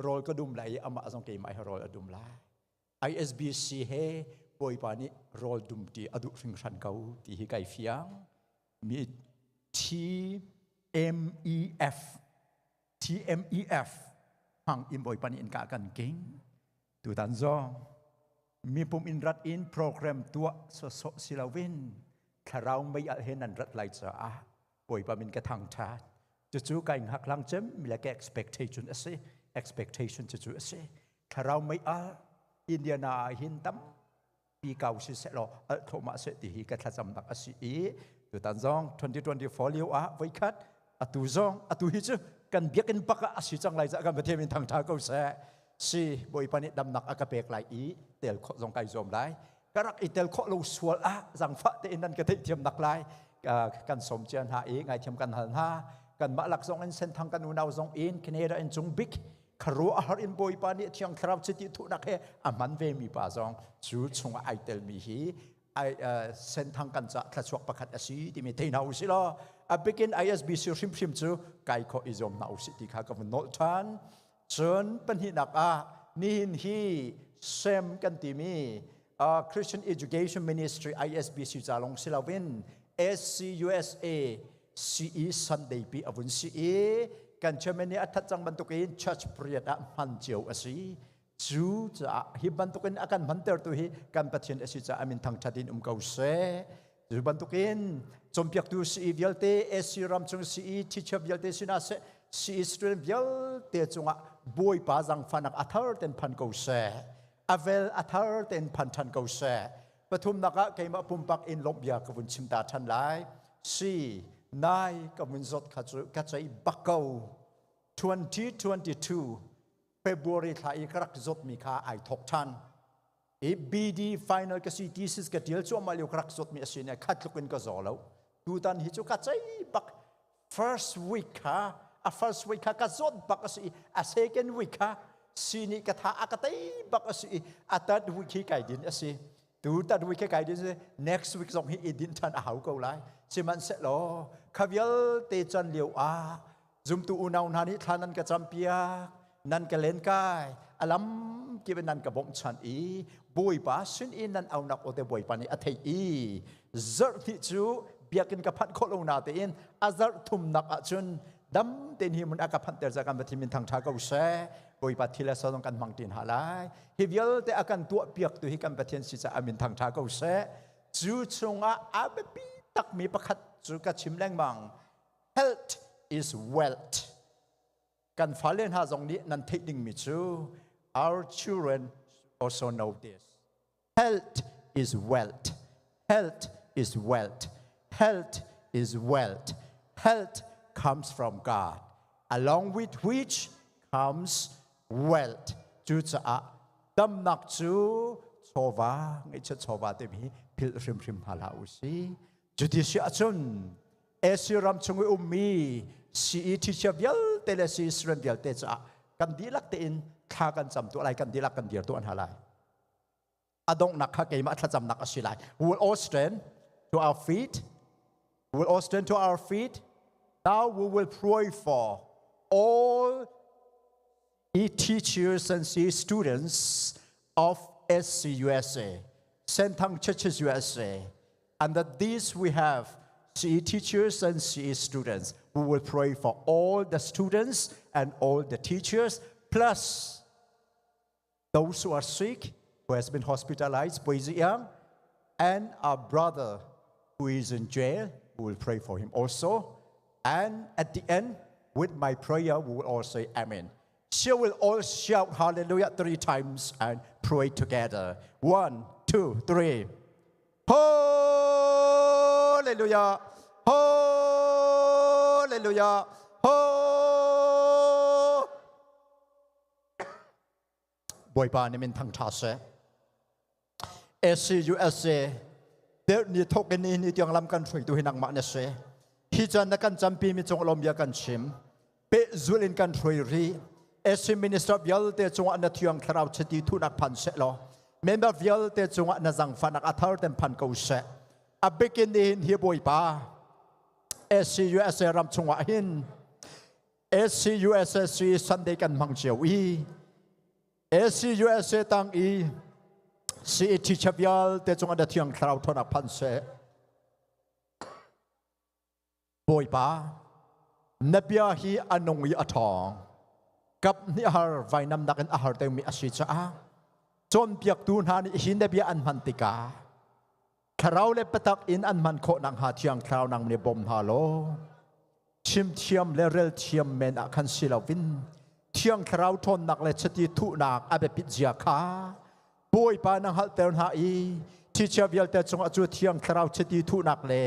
rawl ka dum lai i amah zong keimah he rawl a dum lai. ISBC he Bawipa nih rawl dum ti a duh hringhran ko ti hi kai fiang. Mi TMEF TMEF hmang in Bawipa nih innka kan king. Tutan zong mipum in rat in program tuah sawsawh si loin thlarau mei alh he nan rat lai caah Bawipa min ka thangṭhat. Cucu kai hngak lang cem mi le ka expectation a si. Expectation cucu a si. Thlarau mei al Indiana ah hin tampi kau si seh law al thluahmah seh ti hi ka thlacamnak a si i tutan zong 2024 lio ah voikhat atu zong atu hi cu kan biakinn bak ah a si cang lai ca kan Pathian min thangṭha ko seh. Si Bawipa nih damnak a ka pek lai i tel khawh zong kai zuam lai. Ka rak i tel khawh lo sual ah zangfah tein nan ka theihthiam nak lai kan som cia hna i ngaithiam kan hal hna. Kanmah lak zong in Senthang kan unau zong in Canada in cung bik kharuah har in Bawipa nih Thiang Thlarau chiti thuhnak he a hman ve mi pa zong cu chungah ai telmi hi ai Senthang kan ca thlachuak pakhat a si timi thei hna usih law a bikin ISBC hrimhrim cu kai khawh i zuam hna usih ti kha ka vun nolh ṭhan. Cun pahnihnak ah nihin hi SEM kan timi Christian Education Ministry ISBC ca lawng si loin SCUSA CE Sunday pi a vun si i kan chairman nih a that cang bantukin church period ah hman cio a si. Cu caah hi bantukin a kan hmantertu hi kan Pathian a si caah min thangṭhat in um ko seh. Cu bantukin cawnpiaktu CE vialte, SC ram chung CE teacher vialte sinah seh, CE student vialte cungah Bawipa zangfahnak a thar ten phan ko seh. A vel a thar ten phan ṭhan ko seh. Pathumnak ah keimah pumpak in lawmh bia ka vun chim ta ṭhan lai. Si, nai ka vun zawt kha cu ka ceih bak ko. 2022 February thla i ka rak zawtmi kha ai thawk ṭhan. I BD final ka si thesis ka tial cuahmah lio ka rak zawtmi a si ne khat tluk in ka zaw lo. Tutan hi cu ka cei bak first week kha a first week kha ka zawt bak a si i a second week kha si nih ka tha a ka tei bak a si i a third week hi kai din a si. Tu third week hi kai din si next week zong hi i din ṭhan a hau ko lai. Sihmanhsehlaw kha vialte can lio ah Zumtu unau hna nih thla nan ka campiak, nan ka lenkai, a lam kip in nan ka bawmhchanh i Bawipa sin i nan aunak aw te Bawipa nih a theih i zarh hnih cu biakinn ka phanh khawh lo na tein a zarh thumnak ahcun dam tein hi hmun a ka phanhter ca kan Pathian min thangṭha ko seh. Bawipa thil le sa zong kan hmang ṭin ha lai. Hi vialte a kan tuahpiaktu hi kan Pathian si caah a min thangṭha ko seh. Cu chungah a biapi takmi pakhat cu ka chim lengmang. Health is wealth. Kan fale hna zong nih nan theih dingmi cu our children also know this. Health is wealth. Health is wealth. Health is wealth. Health comes from God, along with which comes wealth. Cucaah damnak cu chawva, ngeihchiat chawva timi philh hrimhrim hna hlah u sih. Cuti si ahcun Asia ram chung i ummi CE teacher vialte le CE student vialte caah kan dihlak tein thla kan cam tuah lai, kan dihlak kan dir tuah hna lai. Adongnak kha keimah thlacamnak a si lai. We will all stand to our feet. We will all stand to our feet. Now we will pray for all the teachers and the students of SCUSA, Senthang Churches USA. Under this we have CE teachers and CE students. We will pray for all the students and all the teachers, plus those who are sick, who has been hospitalized, Boise and our brother who is in jail, we will pray for him also. And at the end, with my prayer, we will all say Amen. She will all shout hallelujah three times and pray together. One, two, three. Hallelujah! Hallelujah! Ho! Bawipa nih min thangṭha seh. SCUSA deuh ni thok in ni tiang lam kan hruaitu hi nangmah na si. Hi caan na kan campi mi cung lawm bia kan chim. Pehzul in kan hruai rih. SC minister vialte cungah na thiang thlarau chiti thunak phan seh law member vialte cungah na zangfahnak a thar ten phan ko seh. A bikin hin hi Bawipa SCUSA ram chungah hin SCUSSC Sunday kan hmang cio i SCUSA tang i CET teacher vialte cungah na thiang thlarau thawnnak phan seh. Bawipa, na bia hi a nung i a ṭhawng. Kap nih har vainam nakin a har deuhmi a si caah cawnpiaktu hna nih hi na bia an hman tikah thlarau le biatak in an hman khawh nakhnga thiang thlarau nang nih bawm hna law chim thiam le rel thiam men ah khan si loin thiang thlarau ṭhawnnak le chiti thuhnak a biapit zia kha Bawipa na hngalhter hna i thichia vialte cungah cu thiang thlarau chiti thuhnak le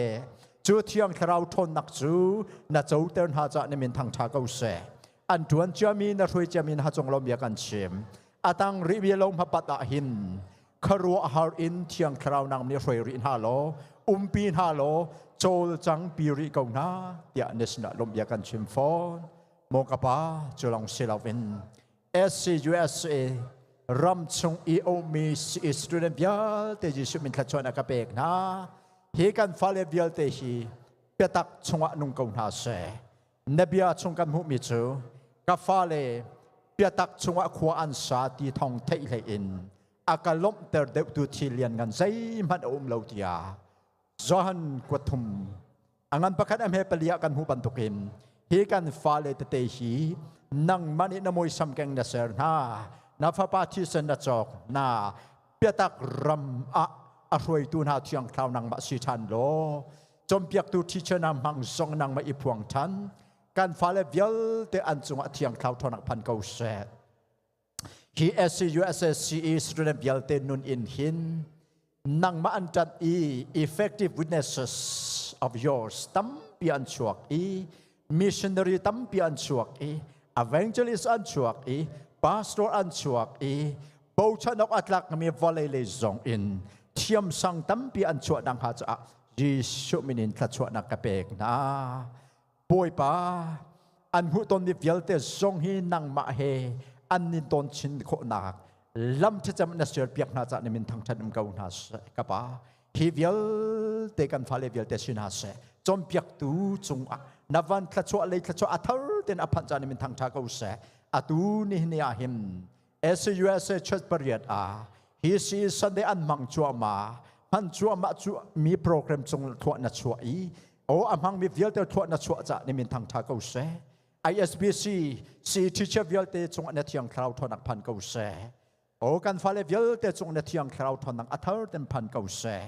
cu thiang thlarau ṭhawnnak cu na coter hna caah na min thangṭha ko seh. An ṭuan ciami na hruai ciami hna cung lawm bia kan chim. A tang rih bia lo hmapat ah hin khuaruahhar in thiang thlarau nang nih hruai rih hna law umpi hna law cawlcang pi rih ko hna tiah na sinah lawm bia kan chim fawn. Maw ka pa cu lawng si loin SCUSA ram chung i ummi student vialte Jesuh min thluachuah ka pek hna. Hi kan fale vialte hi biatak chungah nung ko hna seh. Na bia chung kan hmuhmi cu ka fale biatak chungah khua an sa ti thong theih hlei in a ka lawmhter deuhtu thil lian ngan zeihmanh a um lo tiah Johan kuathum a ngan pakhat a hme pali ah kan hmuh bantukin hi kan fale tete hi nangmah nih na muisam keng na ser hna na fapa thisen na cawk na biatak ram ah a hruaitu hna thiang thlarau nangmah si ṭhan law cawnpiaktu teacher na hmang zong nangmah i phuang ṭhan kan fale vialte an cungah thiang thlarau ṭhawnnak phan ko seh Hi SCUSSCE student vialte nun in hin nangmah an ṭanh i effective witnesses of yours tampi an chuak i missionary tampi an chuak i evangelist an chuak i pastor an chuak i bochan awk a tlakmi vawlei lei zong in thiamsang tampi an chuah nakhnga caah Jesuh min in thluachuahnak ka pek hna. Bawipa, an hmuhtonmi vialte zong hi nangmah he an nin tawn chin khawhnak lam thlacam na serpiak hna caah na min thangṭhat um ko hna seh ka pa. Hi vialte kan fale vialte si hna seh. Cawnpiaktu cungah na van thluachuah lei thluachuah a thar tein a phanh caah na min thangṭha ko seh. Atu nihin ni ah hin SUSA Church pariat ah hi si Sunday an hmang cuahmah hman cuahmah cu mi program cung thluah na chuah i o a hmang mi vialte thluah na chuah cah ni min thang tha ko seh ISBC si teacher vialte cung na thiang thlarau thonak phan ko seh o kan fale vialte cung na thiang thlarau thonak a thar ten phan ko seh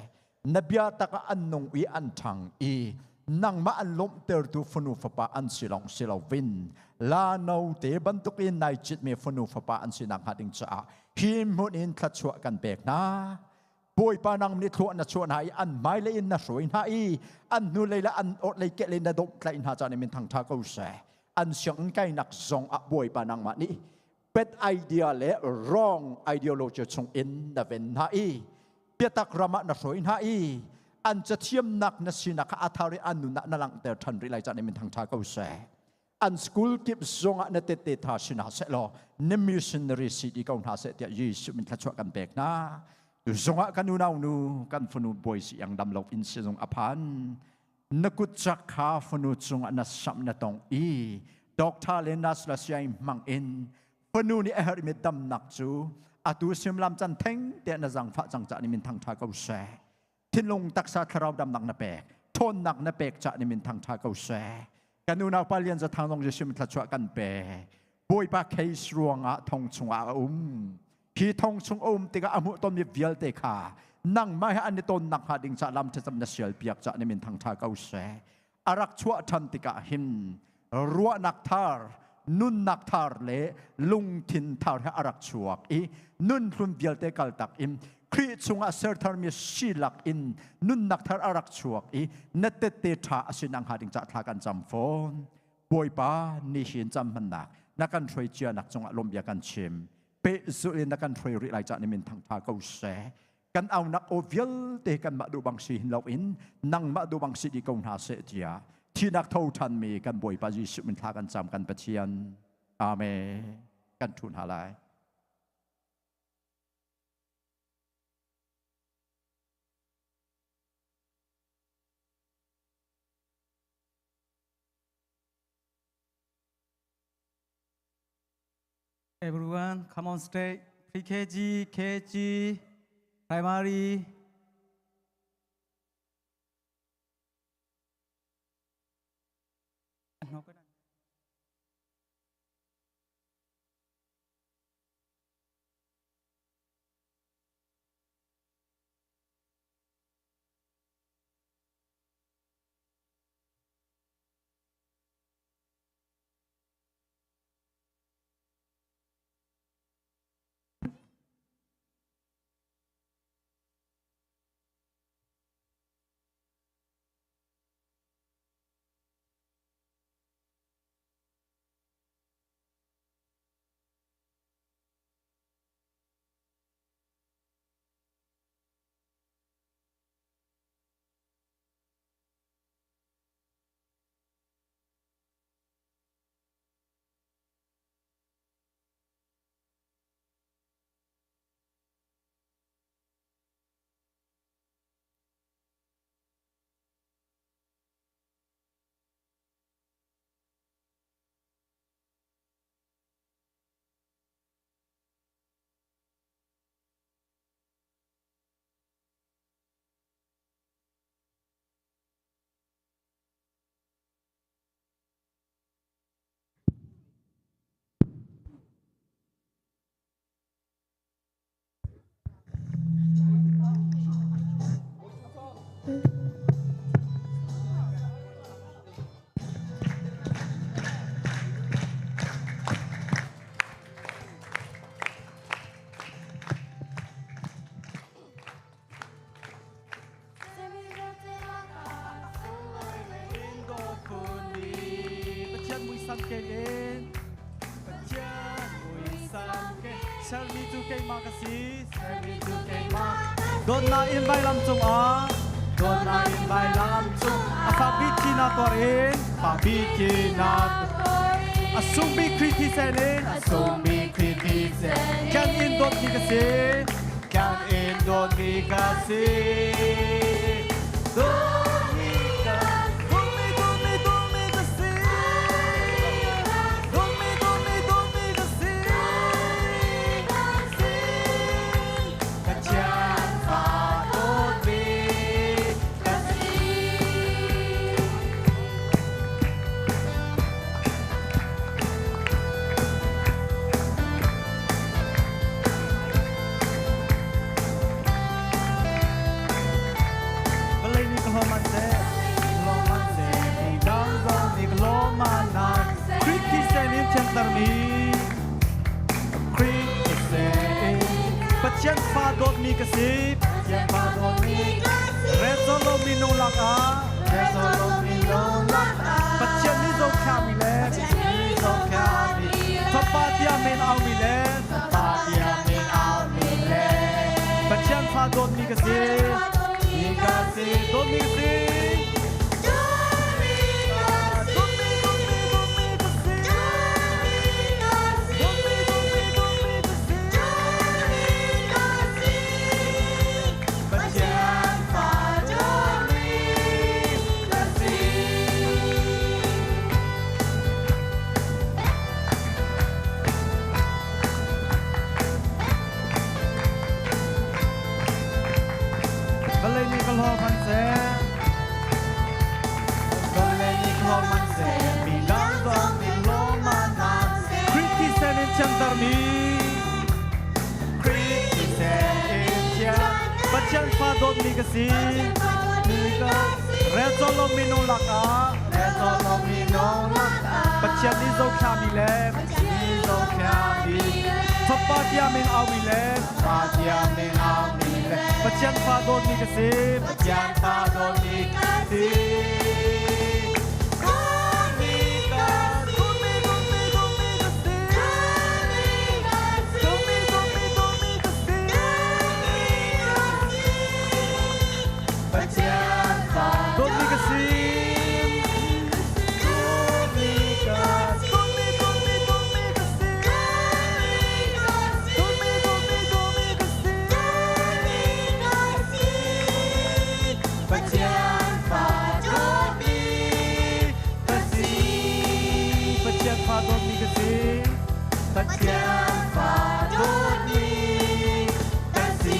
na bia tak ah an nung i an ṭhang i nangmah an lawmhtertu fanu fapa an si lawng si loin la note bantukin nai citmi fanu fapa an si nakhnga ding caah hi hmun in thluachuah kan pek hna. Bawipa nang nih thlua na chuah hna i an hmailei in na hruai hna i an hnulei le an orhlei kehlei na dawmhtlaih hna caah min thangṭha ko seh. An sianginn kainak zong ah Bawipa nangmah nih bad idea le wrong ideology chung in na ven hna i biatak ram ah na hruai hna i an cathiamnak na sinak kha a thar i an nun ah na langhter ṭhan rih lai caan in min thangṭha ko seh. An school kip zongah na tette tha si hna seh law na missionary si ti ko hna seh tiah Jesuh min thluachuah kan pek hna. Tu zongah kan unau nu kan fanu bawi si ang dam lo in sizung a phan. Na kut cak kha fanu cungah na samh na tong i doctor le nurse la siai hmang in fanu nih a herhmi damnak cu atu simlam can theng te na zangfah cang ca ni min thang tha ko seh. Thinlung taksa thlarau damnak na pek ṭhawnnak na pek ca ni min thang tha ko seh. Kan unau pa Lian Za Thang zong Jesuh min thluachuah kan pe. Bawipa case ruangah thong chungah a um. Hi thong chung a um tikah a hmuh tonmi vialte kha nangmah he an i ton nakhnga ding ca lam thlacam na sial piak ca ni min thang tha ko seh. A rak chuah ṭhan tikah hin ruahnak thar, nunnak thar le lungthin thar he a rak chuak i nun hlun vialte kaltak in Khrih chungah sertharmi silak in nunnak thar a rak chuak i na tette ṭha a si nakhnga ding ca thla kan cam fawn. Bawipa nihin cam hmannak na kan hruai cia nak cungah lawmhbia kan chim. Pehzulh in na kan hruai rih lai ca ni min thangṭha ko seh. Kan aunak aw vialte kanmah duh bang si hin loin nangmah duh bang si dih ko hna seh tiah thinak tho ṭhanmi kan Bawipa Jesuh min thla kan cam kan Pathian. Amen. Kan ṭhu hna lai. Everyone, come on stage. Pre-KG, KG, primary. Pathian muisam ken in Pathian muisam ken sermi cu keimah ka si sermi cu keimah dawtnak in vailam cungah dawtnak in vailam cung a fakpi thihnak tuar in fakpi thihnak a sungbi Khrih thisen in a sungbi Khrih thisen kan in dawtmi ka si Kan in dawtmi ka si. Dawtmi ka dawtmi dawtmi dawtmi ka si. Dawtmi dawtmi dawtmi ka si. Pathian fa dawtmi ka si. Vawlei nih ka hlawm an seh, hlawm an seh, mi dang zong nih ka hlawm an nak. Khrih thisen in thiantermi, Khrih thisen in Pathian fa dawtmi ka si, Pathian fa dawtmi ka si. Rel cawk lomi nung lakah, rel cawk lomi nung lakah, Pathian nih zohkhenhmi le, Pathian nih zohkhenhmi, Fapa tiah men aumi le, Fapa tiah men aumi le, Pathian fa dawtmi ka si, mi ka si, dawtmi ka si. Lawm man seh. Vawlei nih lawm man seh, midang zong nih lawm man seh. Khrih thisen in thiantermi, Khrih thisen in thian, Pathian fa dawtmi ka si. Rel cawk lo minung lakah, rel cawk lo minung lakah, Pathian nih zohkhlami le, Pathian nih zohkhlami, Fapa tiah min aumi le, Fapa tiah min aumi le, Pathian fa dawtmi ka si, Pathian fa dawtmi ka si. Pathian fa dawtmi ka si. Dawtmi ka dawtmi dawtmi dawtmi ka si. Dawtmi dawtmi dawtmi ka si. Pathian fa dawtmi ka si. Pathian fa dawtmi ka si. Pathian fa dawtmi ka si.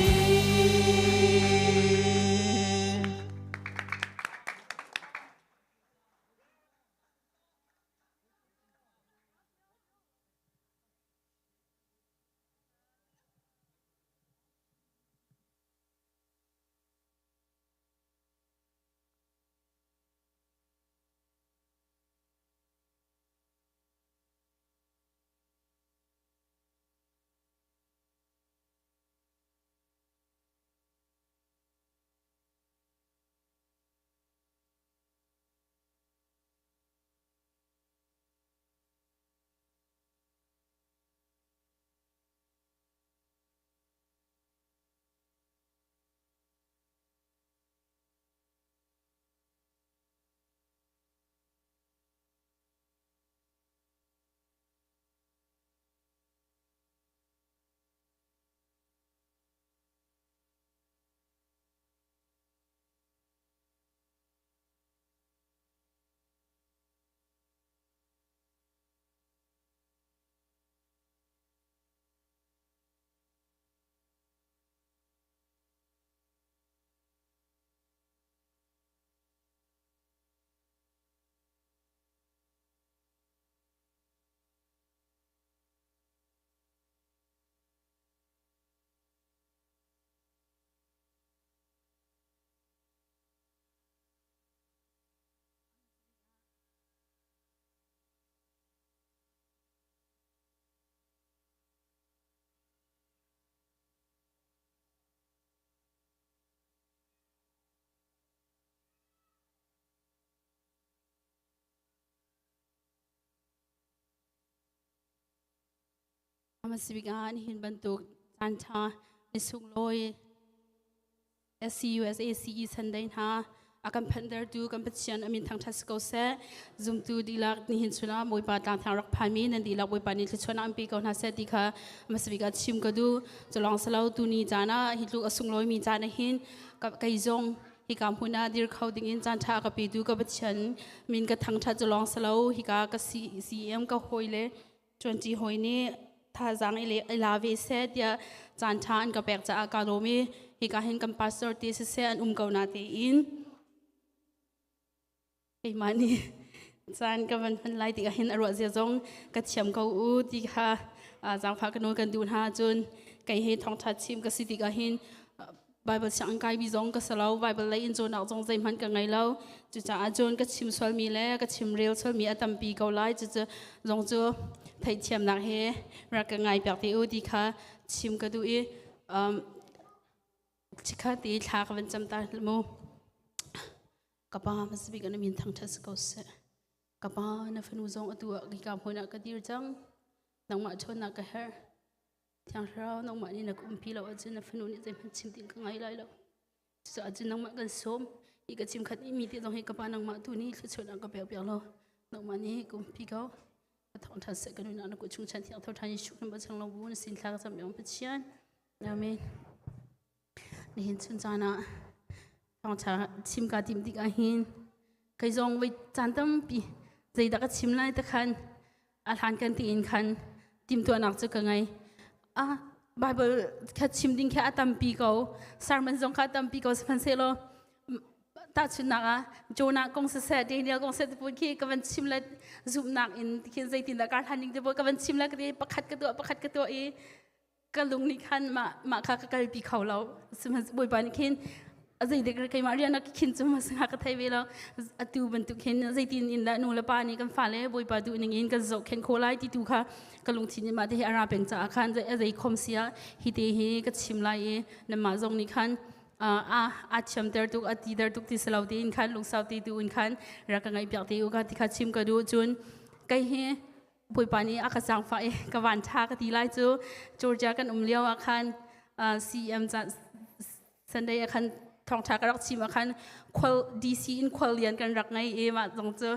Masibik ah nihin bantuk caan ṭha ni sunglawi SCUSACE Sunday hna a kan phanhtertu kan Pathian a min thangṭhat si ko seh. Zumtu dihlak nihin chun ah Bawipa tlangthang rak phanmi nan dihlak Bawipa nih thluachuahnak an pe ko hna seh ti kha hmasabik ah chim ka duh. Culawng si lo tuni caan ah hi tluk a sunglawimi caan ah hin kei zong hika hmun ah dir kho dingin caan ṭha a ka petu ka Pathian min ka thangṭhat culawng si lo hika ka CM ka hawile ṭuanṭi hawi nih thazaang i la ve seh tiah caan ṭha an ka pek caah kaa lawm i hika hin kan pastor te siseh an um ko na tein keimah nih caan ka van hman lai tikah hin a ruah zia zong ka thiam ko u ti kha zaangfah ka nawl kan duh hna cun kei he thawngṭha chim ka si tikah hin Bible sianginn kaimi zong ka si lo Bible lei in cawnnak zong zeihmanh ka ngei lo cucaah cun ka chim sualmi le ka chim rel sualmi a tampi ko lai cucu zong cu theihthiamnak he rak ka ngai piak te u ti kha chim ka duh i chikhat i thla ka van cam ta mu ka pa hmasabik an min thangṭhat si ko seh ka pa na fanu zong atu ah ka hmun ah ka dir cang nangmah ṭhawnnak ka herh Thiang Thlarau nangmah nih na ka umpi lo ahcun na fanu nih zeihmanh chim ding ka ngai lai lo. Cucaah cun nangmah kan sawm. Hi ka chim khat mi te zong hi ka pa nangmah tu nih thluachuahnak ka pek piak law nangmah nih ka umpi ko. Ka thawngṭha seh ka nunah na kut chung chan thiang tho ṭhan Jesuh kan bachang lo bu na sin thla ka cam yong Pathian. Amen. Nihin chun caan ah thawngṭha chim ka tim tik ah hin kei zong voi caan tampi zeidah ka chim lai te khan a hlan kan tiin khan timtuahnak cu ka ngei. Ah, Bible kha chim ding kha a tampi ko. Sermon zong kha a tampi ko sihmanhsehlaw. Tahchunhnak ah Jonah kong siseh Daniel kong siseh ti khi ka van chim le zumhnak in khin zeitindah kar hlan ning ti ka van chim le ka ti pakhat ka tuah pakhat ka tuah i ka lung nih khan mah mah kha ka kalpi kho lo. Sihmanhsehlaw Bawipa nih khin a zeidik keimah rian a khin cu ma singa ka thei ve lo. Atu bantuk hin zeitin in dah nu le pa nih kan fale Bawipa duh ning in kan zohkhenh khawh lai ti tu kha ka lungthin nih mah te hi a ra peng caah khan a zei khom sia hi te hi ka chim lai i nanmah zong nih khan a a thiamter tuk a titer tuk ti selo tein khan lungsau ti tu in khan rak ka ngaih piak te u ka ti kha chim ka duh. Cun kei hi Bawipa nih a ka zaangfah i ka van ṭha ka ti lai cu Georgia kan um lio ah khan CM Sunday ah khan thawngṭha ka rak chim ah khan khual DC in khual lian kan rak ngei i mah zong cu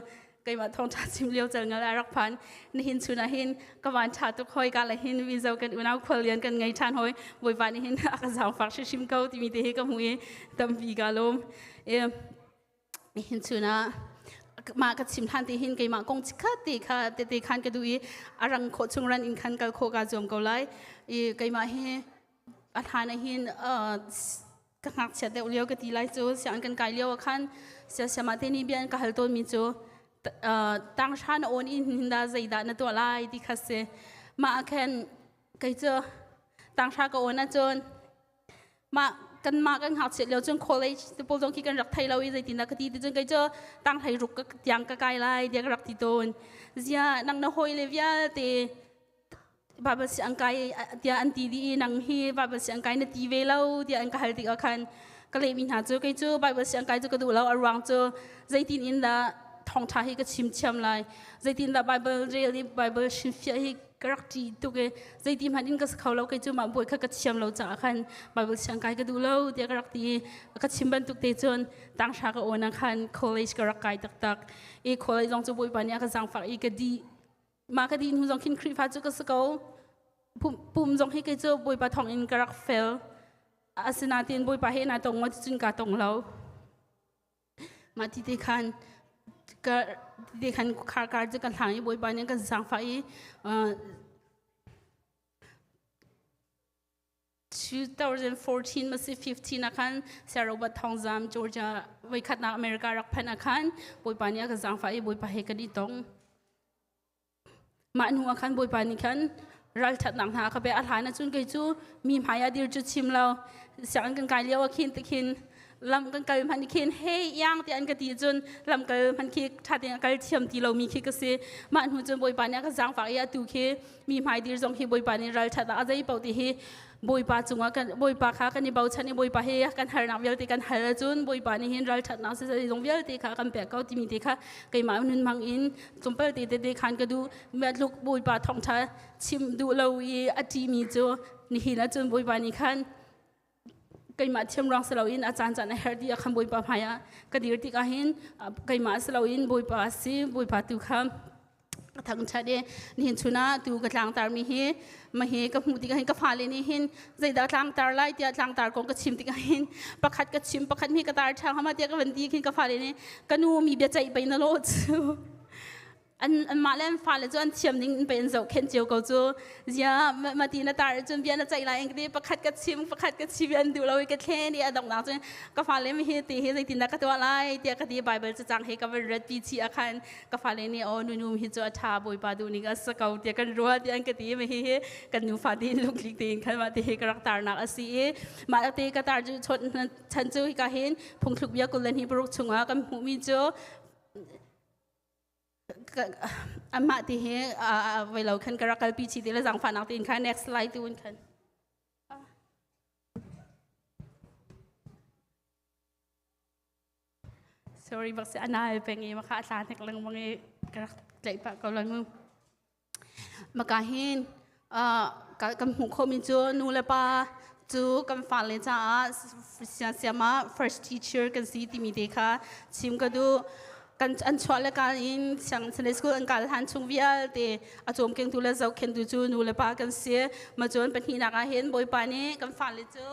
keimah thawngṭha chim lio cal ngal a rak phan. Nihin chun ah hin ka van ṭha tuk hoi ka le hin mizo kan unau khual lian kan ngei ṭhan hoi. Bawipa nih hin a ka zaangfak hrimhrim ko timi te hi ka hmu i tampi ka lawm. Nihin chun ah mah ka chim hlan te hin keimah kong chikhat te kha tete khan ka duh i a rang khawh chung ran in khan kal khawh ka zuam ko lai. I keimah hi a hlan ah hin ka ngakchia deuh lio ka ti lai cu sianginn kan kai lio ah khan siasiama te nih bia an ka hal tawn mi cu tang hra na awn in hin dah zeidah na tuah lai ti kha si. Mah ah khan kei cu tang hra ka awn ahcun mah kan mah kan ngakchiat lio cun college te pawl zong khi kan rak thei lo i zeitin dah ka ti ti cun kei cu tang hlei ruk ka tiang ka kai lai tiah ka rak ti tawn. Zia nang na hawi le vialte Bible si ang kai tiah an ti dih i nang hi Bible si ang kai na ti ve lo tiah an ka hal tikah khan ka lehmi hna cu kei cu Bible si ang kai cu ka duh lo, a ruang cu zeitin in dah thawngṭha hi ka chim thiam lai, zeitin dah Bible rel i Bible hrinfiah hi ka rak ṭih tuk i zeiti hmanh in ka si kho lo, kei cu mah bawi kha ka thiam lo caah khan Bible siang kai ka duh lo tiah ka rak ti i ka chim bantuk te cun tanghra ka awn ah khan college ka rak kai taktak i college zong cu Bawipa nih a ka zaangfak i ka dih. Mah ka dih hnu zong khin Khrihfa cu ka si ko, pum zong hi kei cu Bawipa thawng in ka rak fel. Asinain Bawipa he na tong maw cun ka tong lo. Mah ti te khan ka ti khan khar kar cu ka hlang i Bawipa nih kan zaangfah i 2014 masi 15 ah khan Sarah Thongzam Georgia voikhatnak America rak phanh ah khan Bawipa nih a ka zaangfah i Bawipa he kan i tong. Mah hnu ah khan Bawipa nih khan ralṭhatnak hna a ka pek. A hlan ahcun kei cu mi hmai ah dir cu chim lo, sianginn kan kai lio ah khin tikhin lam kan kal hmanh khin hey iang tiah an ka ti cun lam kal hmanh khi ṭha tein a kal thiam ti lomi khi ka si. Mah hnu cun Bawipa nih a ka zaangfak i atu khi mi hmai dir zong hi Bawipa nih ralṭhat ah a zei paoh ti hi Bawipa cungah kan Bawipa kha kan i bochan i Bawipa hi kan harnak vialte kan hal ahcun Bawipa nih hin ralṭhatnak zeizong vialte kha kan pek ko timi te kha keimah nun hmang in tlawmpal te tete khan ka duh. Tluk Bawipa thawngṭha chim duh lo i a ṭihmi cu nihin ahcun Bawipa nih khan keimah thiam ruang si loin a caan caan a herh ti ah khan Bawipa hmai ah ka dir tikah hin keimah si loin Bawipa a si, Bawipa tu kha ka thangṭhat i nihin chun ah tu ka tlangtar mi hi ma hi ka hmuh tikah hin ka fale nih hin zeidah tlangtar lai tiah tlangtar kong ka chim tikah hin pakhat ka chim pakhat mi ka tar ṭhang hama tiah ka van ti khin ka fale nih ka nu mi bia ceih pei na lo cu an anmah le an fale cu an thiam ning in pei an zohkhenh cio ko cu. Zia ma ti na tar cun bia na ceih lai in ka ti, pakhat ka chim pakhat ka chim an duh lo i ka thlen i a donghnak cun ka fale mi hi ti hi zeitindah ka tuah lai tiah ka ti. Bible cacang hi ka van rat pi chi ah khan ka fale nih aw nunu hi cu a ṭha, Bawipa duh ning a si ko tiah kan ruah tiah an ka ti. Mi hi kan nu fa tiin lungtling tein khan mah ti hi ka rak tarnak a si i mah te ka tar cu chan cu hika hin phungthluk bia 26 chungah kan hmuhmi cu amah ti hi voi lo khan ka rak kalpi chi ti le zaangfahnak tein khan next slide tu in khan. Sorry bak si anal peng i maka tla hnek lengmang i ka rak tlaih pah ko lai mu. Maka hin kan hmuh khomi cu nu le pa cu kan fale caah siama first teacher kan si timi te kha chim ka duh. Kan an chuah le kal in siang Sunday school an kal han chung vialte a cawmkengtu le zohkhentu cu nu le pa kan si. Ma cun pahnihnak ah hin Bawipa nih kan fale cu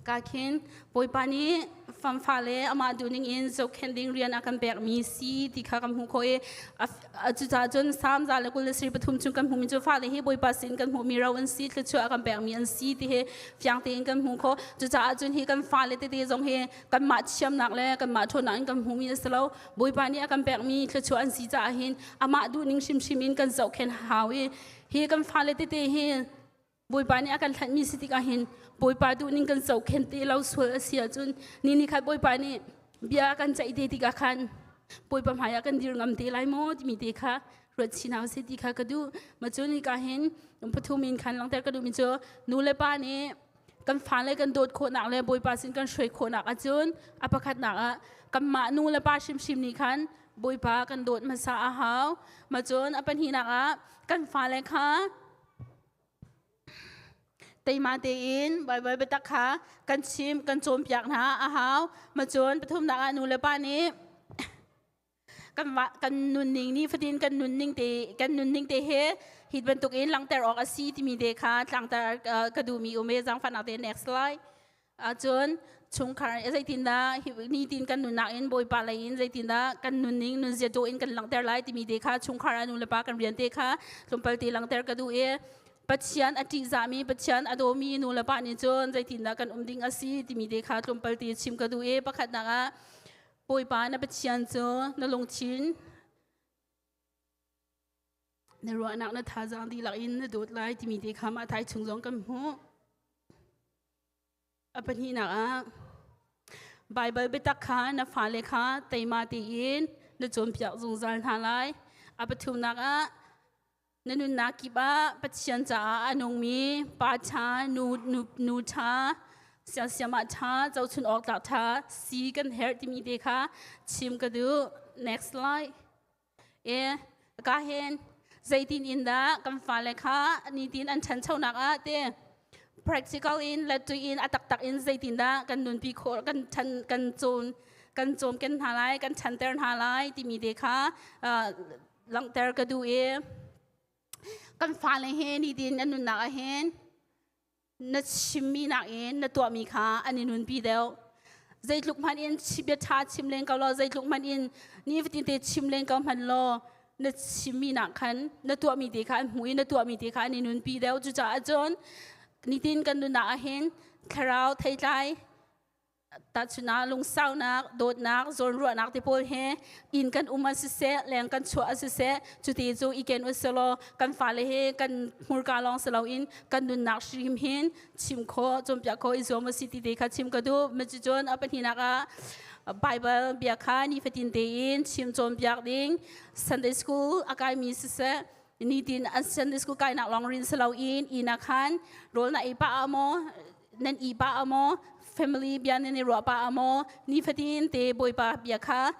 Ka khin Bawipa nih famfa le amah duhning in zohkhenh ding rian a kan pekmi si ti kha kan hmuh khawh i cucaah cun Salm 123 chung kan hmuhmi cu fale hi Bawipa sin kan hmuhmi ro an si, thluachuah a kan pekmi an si ti hi fiang tein kan hmuh khawh. Cucaah cun hi kan fale tete zong hi kanmah thiamnak le kanmah ṭhawnnak in kan hmuhmi a si lo. Bawipa nih a kan pekmi thluachuah an si caah hin amah duhning hrimhrim in kan zohkhenh hau i hi kan fale tete hi Bawipa nih a kan hlanhmi si tikah hin Bawipa duhning kan zohkhenh te lo sual a si ahcun ni ni khat Bawipa nih bia a kan ceih te tikah khan Bawipa hmaiah kan dir ngam te lai maw timi te kha ruat chin hau seh ti kha ka duh. Ma cu ni ka hin pathum in khan langhter ka duhmi cu nu le pa nih kan fale kan dawt khawhnak le Bawipa sin kan hruai khawhnak ahcun a pakhatnak ah kanmah nu le pa hrimhrim nih khan Bawipa kan dawt hmasa a hau. Ma cun a pahnihnak ah kan fale kha Teima tein Baibal biatak kha kan chim, kan cawnpiak hna a hau. Macun pathumnak ah nu le pa nih kan kan nunning ni fatin kan nunning te he hi bantuk in langhter awk a si timi te kha tlangter ka duhmi um e zaangfahnak te next slide. Ahcun chungkhar zeitindah nitin kan nunnak in Bawipa lei in zeitindah kan nunning nunzia dawh in kan langhter lai timi te kha chungkhar ah nu le pa kan rian te kha tlawmpal te langhter ka duh i Pathian a ṭihzahmi Pathian a dawmi nu le pa nih cun zeitindah kan um ding a si timi te kha tlawmpal te chim ka duh i pakhatnak ah Bawipa na Pathian cu na lungthin na ruahnak na thazaang dihlak in na dawt lai timi te kha mah thai chung zong kan hmuh. A pahnihnak ah Baibal biatak kha na fale kha teima tein na cawnpiak zungzal hna lai. A pathumnak ah na nunnak kip ah Pathian caah a nungmi pa ṭha, nu, nu, nu ṭha, siangsiamah ṭha, zohchun awk tlak ṭha si kan herh timi te kha chim ka duh. Next slide. E, ka hin zeitin in dah kan fale kha nitin an ṭhanchonak ah te practical in le tui in a taktak in zeitin dah kan nunpi khawh kan ṭhan kan cawn kan cawmken hna lai kan ṭhanter hna lai timi te kha langhter ka duh i kan fale hi nitin an nunnak ah hin na chimmi nakin na tuahmi kha an i nunpi deuh. Zeitluk hmanh in bia ṭha chim len ko law, zeitluk hmanh in nifatin te chim len ko hmanh law, na chimmi nak khan na tuahmi te kha an hmuh i na tuahmi te kha an i nunpi deuh. Cucaah cun nitin kan nunnak ahhin thlarau theitlai Tahchunah lungsaunak, dawtnak, zawnruahnak te pawl he inn kan um ah siseh, leng kan chuah ah siseh, cuti cu i ken usih kan fale he kan hmurka lawng si loin kan nunnak hrim hin chim khawh, cawnpiak khawh i zuam usih ti te kha chim ka duh. Cucun a pahnihnak ah Bible bia kha nifatin tein chim cawnpiak ding, Sunday school a kaimi siseh, nitin Sunday school kainak lawng rin si loin inn ah khan rawl na ei pah ah maw nan i pah maw family bia nan i ruah pah maw nifatin te bawipa bia kha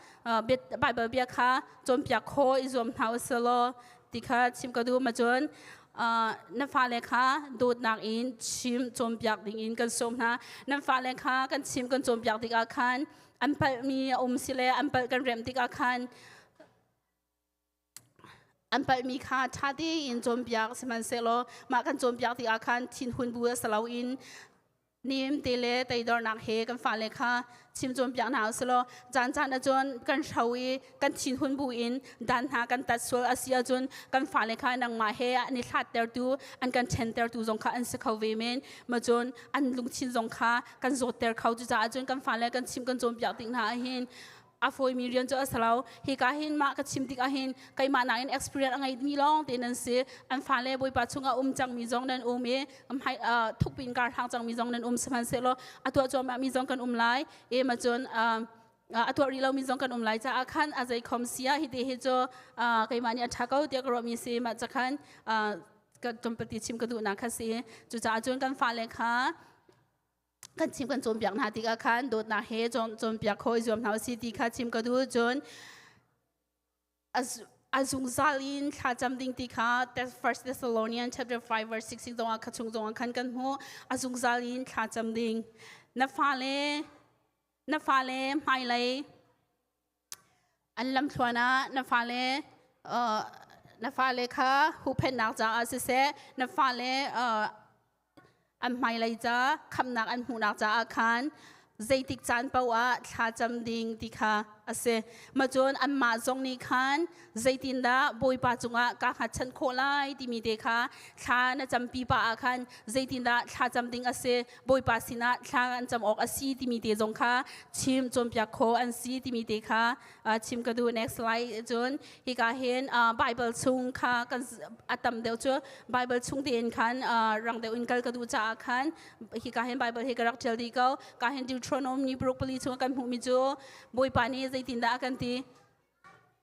bible bia kha cawnpiak kho i zuam hna usih law ti kha chim ka duh ma cun na fale kha dawtnak in chim cawnpiak ding in kan sawm hna nan fale kha kan chim kan cawnpiak tikah khan an palhmi a um sile an palh kan remh tikah khan An palhmi kha ṭha tein cawnpiak sihmanhsehlaw mah kan cawnpiak tikah khan thinhun bu si loin nem te le teidornak he kan fale kha chim cawnpiak hna usih law caan caan ahcun kan hro i kan thinhun bu in dan hna kan tat sual a si ahcun kan fale kha nangmah he an i hlattertu an kan ṭhentertu zong kha an si kho ve men macun an lungthin zong kha kan zawtter kho cucaah cun kan fale kan chim kan cawnpiak tik hna ahhin a fawimi rian cu a si lo hika hin mah ka chim tikah hin keimah nakin experience a ngeimi lawng te nan si an fale bawipa chungah um cangmi zong nan um i thukpin kar hlang cangmi zong nan um sihmanhsehlaw a tuah cuahmah mi zong kan um lai e ma cun a tuah rih lomi zong kan um lai caah khan a zei khom si ah hiti hi cu keimah nih a ṭha ko tiah ka ruahmi si mah cakhan ka tlawmpati chim ka duhnak kha si cucaah cun kan fale kha kan chim kan cawnpiak hna tikah khan dawtnak he cawnpiak kho i zuam hna usih ti kha chim ka duh cun a zungzal in thlacam ding ti kha First Thessalonians chapter 5 verse 16 zongah kha chung zongah khan kan hmuh a zungzal in thlacam ding na fale na fale hmailei An lamthluan ah na fale kha huhphenhnak caah siseh, na fale An hmailei ca khamnak an hmuhnak caah khan zeitik caan paoh ah thlacam ding ti kha a si. Macun anmah zong nih khan zeitindah Bawipa cungah kaa hngatchan khawh lai timi te kha thla na campi pah ah khan zeitindah thlacam ding a si, Bawipa sinah thla an cam awk a si timi te zong kha chim cawnpiak khawh an si timi te kha chim ka duh. Next slide cun hika hin Bible chung kha kan a tam deuh cu Bible chung tein khan rang deuh in kal ka duh caah khan hika hin Bible hi ka rak ṭial dih ko. Ka hin Deuteronomy 24 chung kan hmuhmi cu Bawipa nih zeitindah a kan ti?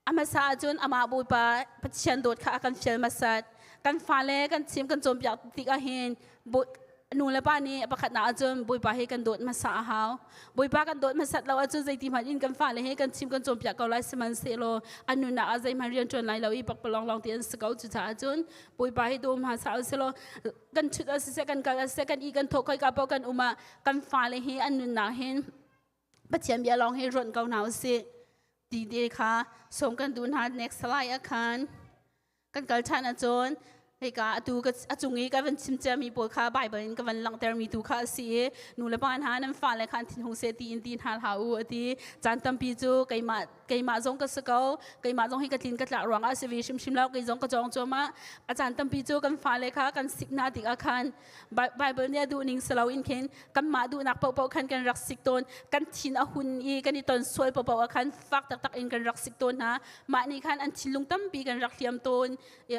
A hmasa ahcun amah Bawipa Pathian dawt kha a kan fial hmasat. Kan fale kan chim kan cawnpiak tik ahhin nu le pa nih pakhatnak ahcun Bawipa hi kan dawt hmasa a hau. Bawipa kan dawt hmasat lo ahcun zeiti hmanh in kan fale hi kan chim kan cawnpiak ko lai sihmanhsehlaw an nunnak ah zeihmanh rian ṭuan lai lo i pakpalawng lawng te an si ko. Cucaah cun Bawipa hi daw hmasa usih law kan ṭhut ah siseh kan kal ah siseh kan i kan thawh khoika paoh kan um ah kan fale hi an nunnak hin Pathian bia lawng hi ruanh ko hna usih ti te kha sawm kan duh hna. Next slide ah khan kan kal ṭhan ahcun hika atu a cung i ka van chim ciami pawl kha Bible in ka van langhtermi tu kha a si i nu le pa hna nan fale kha an thinhung seh tiin ti hna hlah u a ti. Caan tampi cu keimah zong ka si ko, keimah zong hi ka tlin ka tlak ruangah a si ve hrimhrim lo, kei zong ka cawng cuahmah. A caan tampi cu kan fale kha kan sik hna tikah khan Bible nih a duh ning si loin khin kanmah duhnak paohpaoh khan kan rak sik tawn. Kan thin a hun i kan i ton sual paohpaoh ah khan fak taktak in kan rak sik tawn hna. Mah nih khan an thinlung tampi kan rak hliam tawn,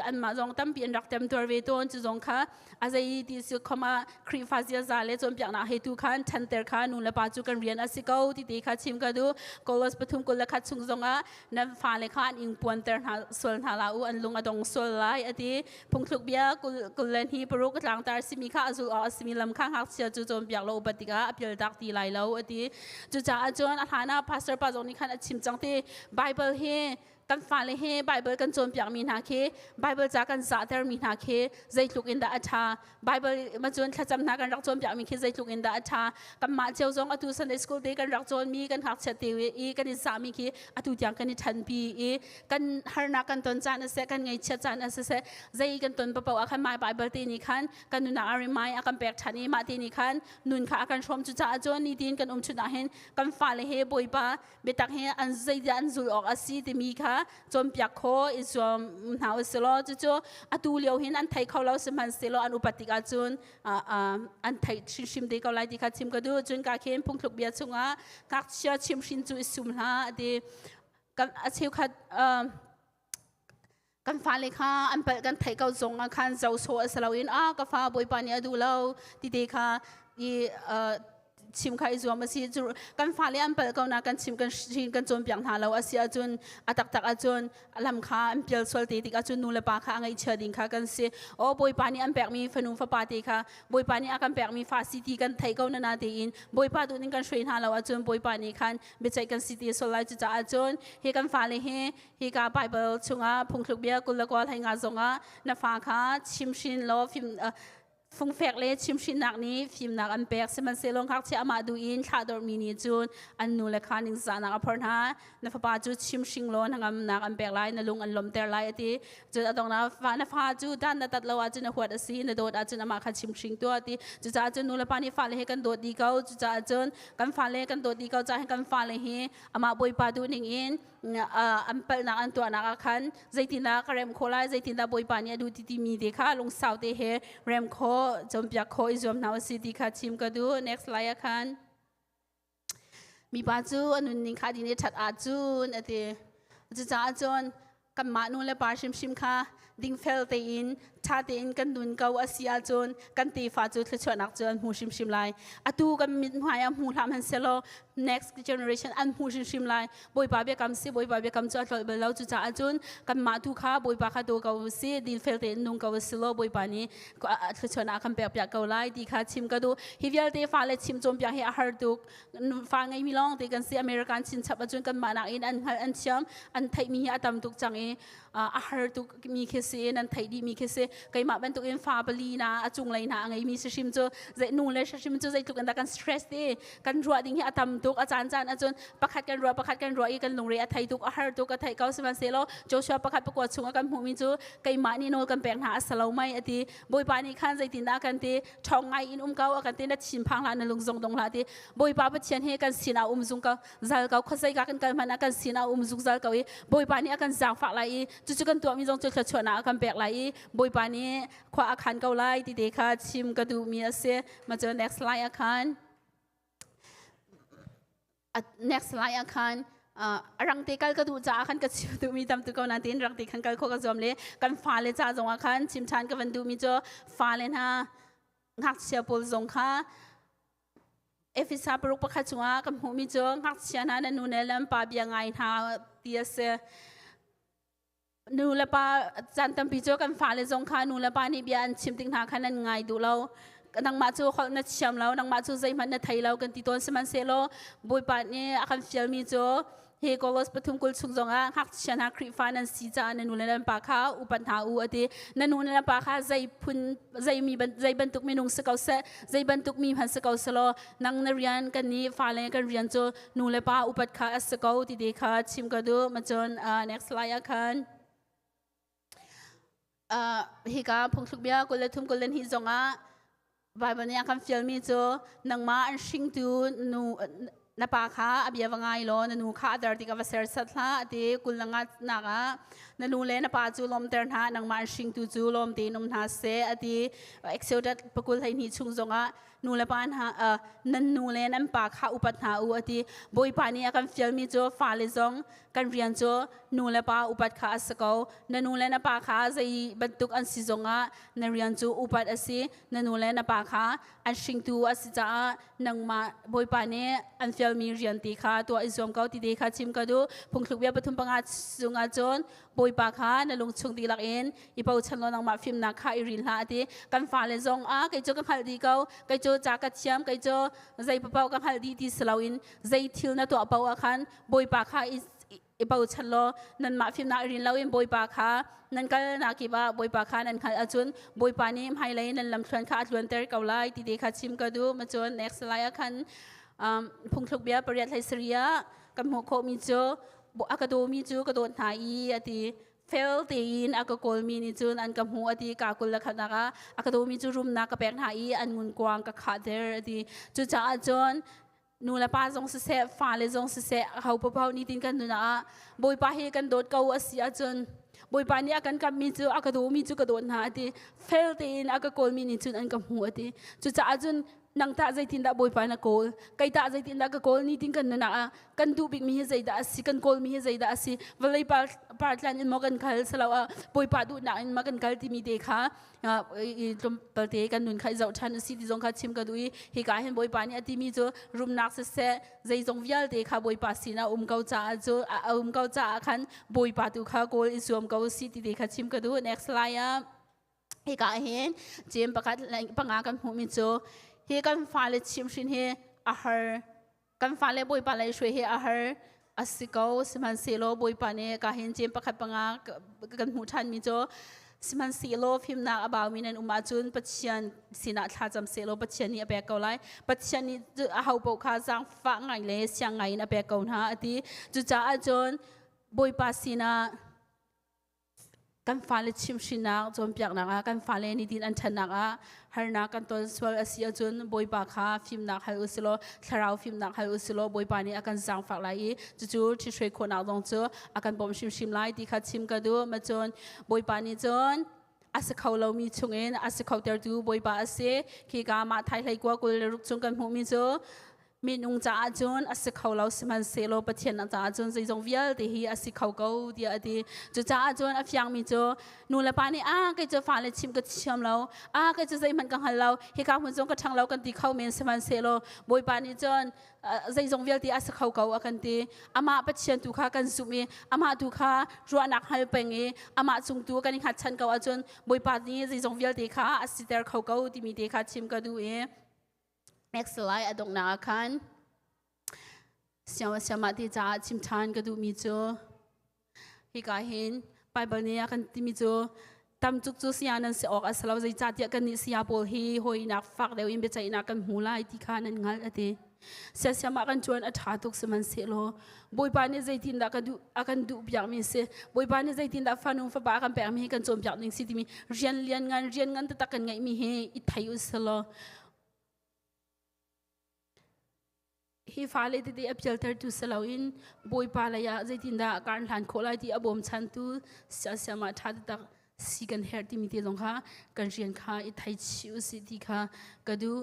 anmah zong tampi an rak temtuar ve tawn. Cu zong kha a zei ti si khom ah Khrihfa ziaza le cawnpiaknak he tu khan ṭhanter kha nu le pa cu kan rian a si ko ti te kha chim ka duh. Kolos 3:21 chung zongah nan fale kha an ing puanter hna sual hna la u, an lung a dong sual lai a ti. Phungthluk bia 26 tlangtar simi kha a zul awk a simi lam kha ngakchia cu cawnpiak lo upat tikah a pialtak ti lai lo a ti. Cucaah cun a hlan ah pastor pa zong nih khan a chim cang ti Bible hi kan fale hi Bible kan cawnpiakmi hna khi Bible ca kan zahtermi hna khi zeitluk in dah a ṭha. Bible ma cun thlacam hna kan rak cawnpiakmi khi zeitluk in dah a ṭha. Kanmah cio zong atu Sunday school te kan rak cawnmi kan ngakchia te i kan i zahmi khi atu tiang kan i ṭhanpi i kan harnak kan ton caan a seh, kan ngaihchiat caan a seh, zei kan ton paoh ah khan mai Bible te nih khan kan nunnak a rimai a kan pek ṭhan i mah te nih khan nun kha a kan hrawm. Cucaah cun nitin kan um chun ah hin kan fale he Bawipa biatak hi an zeidah an zulh awk a si timi kha cawnpiak khawh i zuam hna usih law, cucu atu lio hin an thei kho lo sihmanhsehlaw an upat tikah cun an theih hrimhrim te ko lai ti kha chim ka duh. Cun ka khin Phungthluk Bia chungah ngakchia chimhrin cu i sum hlah a ti. Kan a cheukhat kan fale kha an palh kan theih ko zong ah khan zo sawh a si loin a ka fa, Bawipa nih a duh lo ti te kha i chim kha i zuam a si. Kan fale an palh ko na kan chim kan hrin kan cawnpiak hna lo a si ahcun a taktak ahcun lam kha an pial sual te tik ahcun nu le pa kha a ngaihchia ding kha kan si. O Bawipa nih an pekmi fanu fapa te kha Bawipa nih a kan pekmi fa si ti kan theih ko na na tein Bawipa duh ning kan hruai hna lo ahcun Bawipa nih khan biaceih kan si ti sual lai. Cucaah cun hi kan fale hi hika Bible chungah Phungthluk Bia 29 zongah na fa kha chimhrin law fim fungfek le chimhrinnak nih fimnak an pek, sihmanhsehlaw ngakchia amah duh in thlahdorhmi nih cun an nu le kha ningzahnak a phorh hna. Na fapa cu chimhring law hnangamnak an pek lai, na lung an lawmter lai a ti. Cun a donghnak fa na fa cu dan na tat lo ahcun a huat a si, na dawt ahcun amah kha chimhring tuah ti. Cucaah cun nu le pa nih fale he kan dawt dih ko. Cucaah cun kan fale kan dawt dih ko caah kan fale hi amah Bawipa duh ning in an palhnak an tuahnak ah khan zeitindah ka rem khawh lai, zeitindah Bawipa nih a duh ti timi te kha lungsau te he rem khawh cawnpiak khawh i zuam hna usih ti kha chim ka duh. Next slide ah khan mipa cu a nunning kha din i ṭhat ahcun a ti. Cucaah cun kanmah nu le pa hrimhrim kha dingfel tein ṭha tein kan nun ko a si ahcun kan tefa cu thluachuahnak cu an hmu hrimhrim lai. Atu kan mit hmai ah hmu hlah hmanhsehlaw next generation an hmu hrimhrim lai. Bawipa biakam si, Bawipa biakam cu a tlolh bal lo. Cucaah cun kanmah tu kha Bawipa kha daw ko si, dinfel tein nung ko si law Bawipa nih thluachuahnak a kan pekpiak ko lai ti kha chim ka duh. Hi vialte fale chim cawnpiak hi a har tuk. Fa ngeimi lawng te kan si. American chinchap ahcun kanmah nakin an hngalh, an thiam, an theihmi hi a tam tuk cang i. A har tuk mi khi si, nan theih dih mi khi si. Keimah bantuk in fa pali na a cung lei hna a ngei mi si hrim cu zei nu le hrim cu zeitluk in dah kan stress ti kan ruah ding hi a tam tuk. A caan caan ahcun pakhat kan ruah, pakhat kan ruah i kan lungre a thei tuk, a har tuk, a theih ko. Sihmanhsehlaw Joshua 1:9 chung a kan hmuh mi cu keimah nih nawl kan pek hna a salo mai a ti. Bawipa nih khan zeitindah kan ti? Ṭhawng ngai in um ko a kan ti, na thin phang hlah, na lung zong dong hlah ti. Bawipa Pathian he kan sinah um zung ko zal ko, khuazei ka kan kal hmanh ah kan sinah um zungzal ko i Bawipa nih a kan zaangfah lai i cucu kan tuahmi zong cu thluachuahnak a kan pek lai i Bawipa nih khua a khan ko lai ti te kha chim ka duhmi a si. Ma cu next slide ah khan, next slide ah khan a rang te kal ka duh caah khan ka chim duhmi tam tu ko na tin rang te khan kal kho ka zuam le kan fale ca zong ah khan chim ṭhan ka van duhmi cu fale hna, ngakchia pawl zong kha Efesa 6:1 chungah kan hmuhmi cu ngakchia hna, nan nu le nan pa bia ngai hna ti a si. Nu le pa caan tampi cu kan fale zong kha nu le pa nih bia an chim tik hna khan an ngai duh lo. Nangmah cu holh na thiam lo, nangmah cu zeihmanh na thei lo kan ti tawn. Sihmanhsehlaw Bawipa nih a kan fialmi cu hi Kolos 3:20 chung zongah ngakchia hna, Khrihfa nan si caah na nu le nan pa kha upat hna u a ti. Na nu le na pa kha zei phun, zei mi, zei bantuk minung si ko seh, zei bantuk mi hmanh si ko selaw, nang na rian, kan nih fale kan rian cu nu le pa upat kha a si ko ti te kha chim ka duh. Ma cun next slide ah khan hika Phungthluk Bia 23:22 zongah Bible nih a kan fialmi cu nangmah an hringtu nu na pa kha a bia va ngai law na nu kha a der tik ah va serhsat hlah a ti. 25 nak ah na nu le na pa cu lawmter hna, nangmah an hringtu cu lawm tein um hna seh a ti. Exodus 22 chung zongah nu le pa hna, nan nu le nan pa kha upat hna u a ti. Bawipa nih a kan fialmi cu fale zong kan rian cu nu le pa upat kha a si ko. Na nu le na pa kha zei bantuk an si zongah na rian cu upat a si. Na nu le na pa kha an hringtu a si caah nangmah Bawipa nih an fialmi rian ti kha tuah i zuam ko ti te kha chim ka duh. Phungthluk Bia 3:5 chungah cun Bawipa kha na lung chung dihlak in i bochan law nangmah fimnak kha i rin hlah a ti. Kan fale zong ah kei cu ka hngalh dih ko, kei cu ca ka thiam, kei cu zei paoh ka hngalh dih ti si loin zei thil na tuah paoh ah khan Bawipa kha i bochan law nanmah fimnak i rin loin Bawipa kha nan kalnak kip ah Bawipa kha nan hngalh ahcun Bawipa nih hmailei nan lamthluan kha a tluanter ko lai ti te kha chim ka duh. Ma cun next lai ah khan Phungthluk Bia 8:17 ah kan hmuh khawhmi cu a ka dawmi cu ka dawt hna i a ti, fel tein a ka kawlmi nih cun an ka hmuh a ti. Ka 21 nak ah a ka dawmi cu rumnak ka pek hna i an ngunkuang ka khahter a ti. Cucaah cun nu le pa zong siseh, fale zong siseh, ho paoh nitin kan nun ah Bawipa hi kan dawt ko a si ahcun Bawipa nih a kan kammi cu a ka dawmi cu ka dawt hna a ti, fel tein a ka kawlmi nih cun an ka hmu a ti. Cucaah cun nang tah zeitindah Bawipa na kawl, kei tah zeitindah ka kawl? Nitin kan nunah ah kan duh bikmi hi zeidah a si, kan kawlmi hi zeidah a si, vawlei par tlan in maw kan kal silo ah Bawipa duhnak in ma kan kal timi te kha tlawmpal te kan nun kha i zoh ṭhan u si ti zong kha chim ka duh i hika hin Bawipa nih a timi cu rumnak siseh, zeizong vialte kha Bawipa sinah um ko caah cu a um ko caah khan Bawipa tu kha kawl i zuam ko si ti te kha chim ka duh. Next slide ah hika hin Jeim 1:5 kan hmuhmi cu hi kan fale chimhrin hi a har, kan fale Bawipa lei hruai hi a har a si ko. Sihmanhsehlaw Bawipa nih ka hin Jeim 1:5 kan hmuh ṭhanmi cu sihmanhsehlaw fimnak a baumi nan um ahcun Pathian sinah thlacam sehlaw Pathian nih a pek ko lai. Pathian nih aho paoh kha zaangfah ngai le siang ngai in a pek ko hna a ti. Cucaah cun Bawipa sinah kan fale chimhhrinnak, cawnpiaknak ah, kan fale nitin an ṭhannak ah harnak kan ton sual a si ahcun Bawipa kha fimnak hal usilaw, thlarau fimnak hal usilaw, Bawipa nih a kan zaangfak lai i cucu ṭhithruai khawhnak zong cu a kan bawmh hrimhrim lai ti kha chim ka duh. Ma cun Bawipa nih cun a si kho lomi chungin a si khotertu Bawipa a si. Khika Matthai 19:26 chung kan hmuhmi cu minung caah cun a si kho lo, sihmanhsehlaw Pathian caah cun zeizong vialte hi a si kho ko tiah a ti. Cucaah cun a fiangmi cu nu le pa nih a kei cu fale chim ka thiam lo, a kei cu zeihmanh ka hngal lo, hika hmun zong ka ṭhang lo kan ti kho men, sihmanhsehlaw Bawipa nih cun zeizong vialte a si kho ko a kan ti. Amah Pathian tu kha kan zumh i amah tu kha ruahnak hal peng i amah cung tu kan i hngatchan ko ahcun Bawipa nih zeizong vialte kha a siter kho ko timi te kha chim ka duh i next slide a donghnak ah khan siama siama ti caah chim ṭhan ka duhmi cu hika hin Bible nih a kan timi cu tamtuk cu saya nan si awk a si lo zeicahtiah kannih saya pawl hi hawinak fak deuh in biaceihnak kan hmu lai ti kha nan hngalh a ti. Siasiam ah kan ṭuan a ṭha tuk sihmanhsehlaw Bawipa nih zeitindah ka duh a kan duh piakmi si Bawipa nih zeitindah fanu fapa a kan pekmi hi kan cawnpiak ding si timi rian lian ngan rian ngan taktak kan ngeihmi hi i thei u selaw Hi fale tete a pialtertu si loin Bawipa lei ah zeitindah kaan hlan khawh lai ti a bawmchantu siasiam ah ṭha taktak si kan herh timi te zong kha kan rian kha i thei chih usih ti kha ka duh.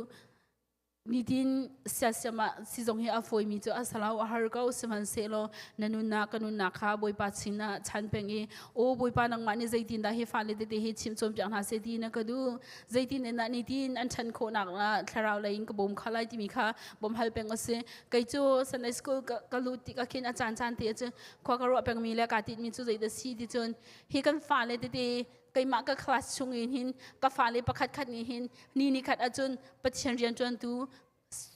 Nitin siasiam ah si zong hi a fawimi cu a salau a har ko sihmanhsehlaw na nunnak ka nunnak kha Bawipa sin ah chan peng i aw Bawipa nangmah nih zeitindah hi fale tete hi chim cawnpiak hna seh ti na ka duh zeitin in dah nitin an ṭhan khawhnak ah thlarau lei in ka bawm kha lai timi kha bawm hal peng a si. Kei cu Sunday school ka lut tik ah khin a caan caan te cu khua ka ruah pengmi le kaa tinhmi cu zeidah si ti cun hi kan fale tete keimah ka class chung in hin ka fale pakhat khat nih hin ni ni khat ahcun Pathian rianṭuantu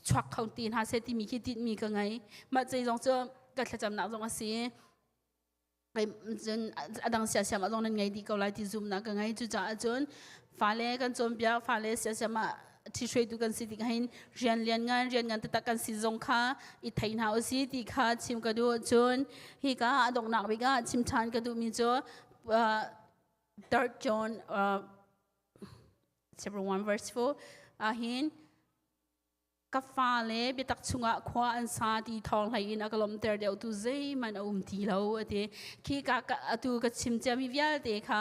chuak kho ti hna seh timi khi tinhmi ka ngei. Mah cei zong cu ka thlacamnak zong a si. Cun a dang siasiam ah zong nan ngei dih ko lai ti zumhnak ka ngei. Cucaah cun fale kan cawnpiak, fale siasiam ah ṭhihruaitu kan si tik hin rian lian ngan rian ngan taktak kan si zong kha i thei hna usih ti kha chim ka duh. Cun hika a donghnak bik ah chim ṭhan ka duhmi cu Third John chapter 1 verse 4 ahhin Ka fale biatak chungah khua an sa ti thawng hlei in a ka lawmhter deuhtu zeihmanh a um ti lo a ti. Khi ka atu ka chim ciami vialte kha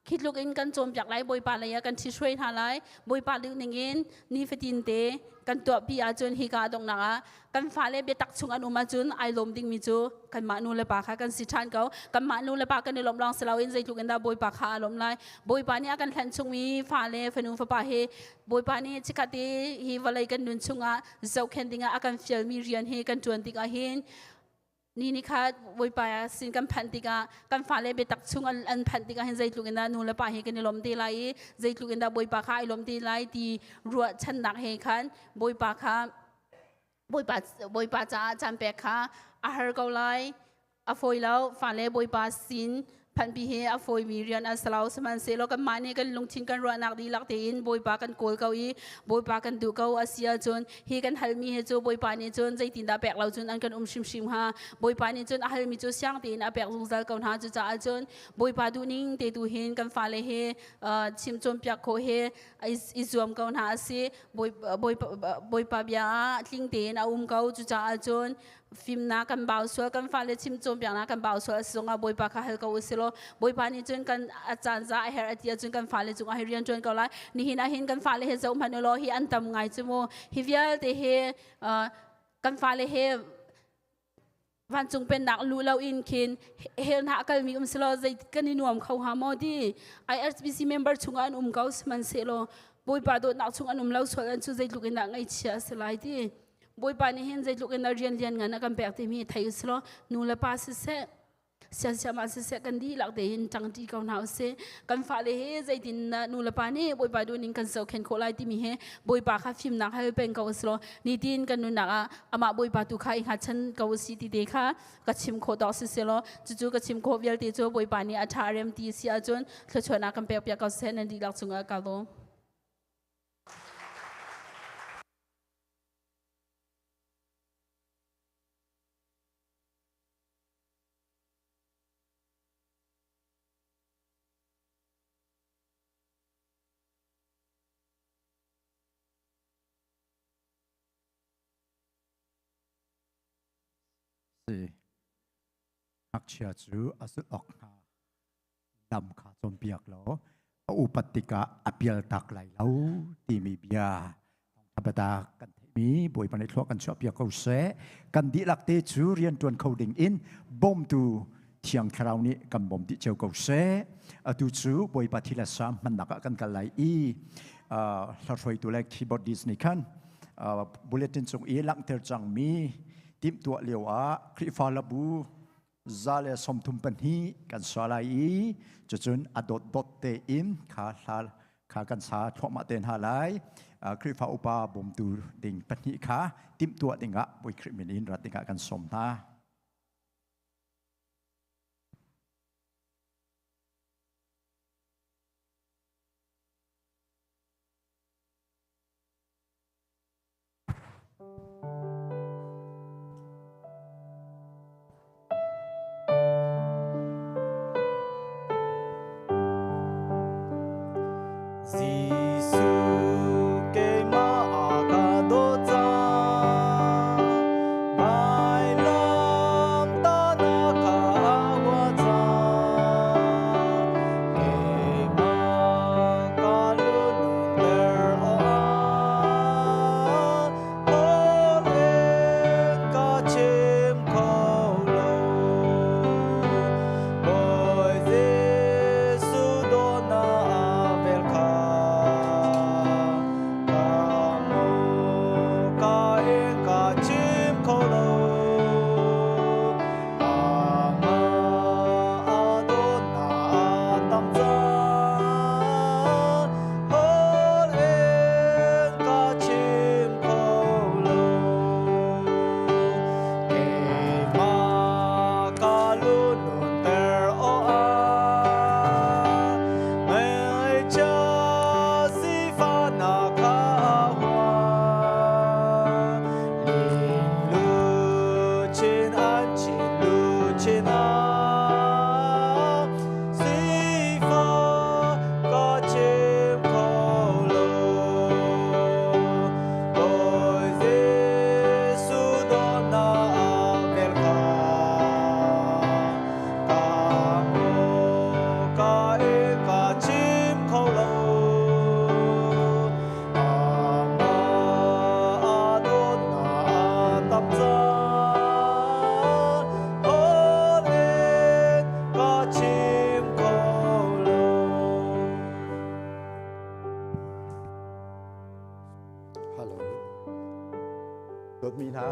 khi tluk in kan cawnpiak lai Bawipa lei ah kan ṭhithruai hna lai. Bawipa duh ning in nifatin te kan tuahpi ahcun hika donghnak ah kan fale biatak chung an um ahcun ai lawm dingmi cu kanmah nu le pa kha kan si ṭhan ko. Kanmah nu le pa kan i lawmh lawng si loin zeitluk in dah Bawipa kha a lawmh lai. Bawipa nih a kan hlanh chungmi fale fanu fapa hi Bawipa nih chikkhat i hi vawlei kan nun chungah zohkhenh dingah a kan fialmi rian hi kan ṭuan tikah hin ni ni khat Bawipa sin kan phanh tikah kan fale biatak chung an phanh tikah hin zeitluk in dah nu le pa hi kan i lawm te lai i zeitluk in dah Bawipa kha ai lawm te lai ti ruahchannak he khan Bawipa kha Bawipa Bawipa caah caan pek kha a har ko lai. A fawi lo. Fale Bawipa sin phanpi hi a fawimi rian a si lo. Sihmanhsehlaw kanmah nih kan lungthin kan ruahnak dihlak tein Bawipa kan kawl ko i Bawipa kan duh ko a si ahcun hi kan halmi hi cu Bawipa nih cun zeitindah pek lo cun an kan um hrimhrim hnga. Bawipa nih cun a halmi cu siang tein a pek zungzal ko hna. Cucaah cun Bawipa duhning te tu hin kan fale hi chim cawnpiak khawh hi i zuam ko hna a si. Bawipa bia ah tling tein a um ko. Cucaah cun fimnak kan bau sual, kan fale chim cawnpiaknak kan bau sual a si zongah Bawipa kha hal ko u si law Bawipa nih cun kan a caan za a herh a ti ahcun kan fale cungah hi rian ṭuan ko lai. Nihin ah hin kan fale he zoh hmanh u law hi an tam ngai cu mu. Hi vialte hi kan fale he vancung pennak luh loin khin hell hna a kalmi um selaw zei kan i nuam kho hnga maw ti ISBC member chungah an um ko sihmanhsehlaw Bawipa dawtnak chung an um lo sual an cu zeitluk in dah ngaihchia a si lai ti Bawipa nih hin zeitluk in dah rian lian ngan a kan pek timi thei u silaw nu le pa siseh siansiam ah siseh kan dihlak tein ṭangṭi ko hna usih. Kan fale hi zeitin nu le pa nih Bawipa duhning kan zohkhenh khawh lai timi hi Bawipa kha fimnak hal peng ko usih law nitin kan nunnak ah amah Bawipa tu kha i hngatchan ko usih ti te kha ka chim khawh tawk siseh law cucu ka chim khawh vialte cu Bawipa nih a ṭha rem ti si ahcun thluachuahnak kan pek piak ko seh nan dihlak cungah ka lawm. Si. Ngakchia cu a zulh awk hnga lam kha cawnpiak law a upat tikah a pialtak lai lo timi bia thangṭhat kan theihmi Bawipa nih thlua kan chuahpiak ko seh. Kan dihlak te cu rianṭuan kho ding in bawmtu Thiang Thlarau nih kan bawm dih cio ko seh. Atu cu Bawipa thil a sam hmannak ah kan kal lai i hlahruaitu le keyboardist nih khan bulletin cung i langhter cangmi timhtuah lio ah Khrihfa labu 132 kan sa lai i cucun a dotdot tein kha hla kha kan sa thluahmah te hna lai. Khrihfa upa bawmtu ding pahnih kha timhtuah dingah Bawi Khrih min in rat dingah kan sawm hna. Jesuh keimah a ka dawt cang, vailam tahnak kha a hua cang. Keimah ka lununter awk ah, holh in ka chim kho lo. Bawi Jesuh dawtnak a vel kha ka hmu, ka in ka chim kho lo. Amah a dawtnak a tam cang, holh in ka chim kho lo. Keimah ka lununter awk ah, ngaihchia sifahnak kha a hua. Ling luchin an chin luchin ah, sifah ka chim kho lo. Bawi Jesuh dawtnak a vel kha ka hmu, ka in ka chim kho lo. Amah a dawtnak a tam cang, holh in ka chim kho lo. Hello. Dawtmi hna,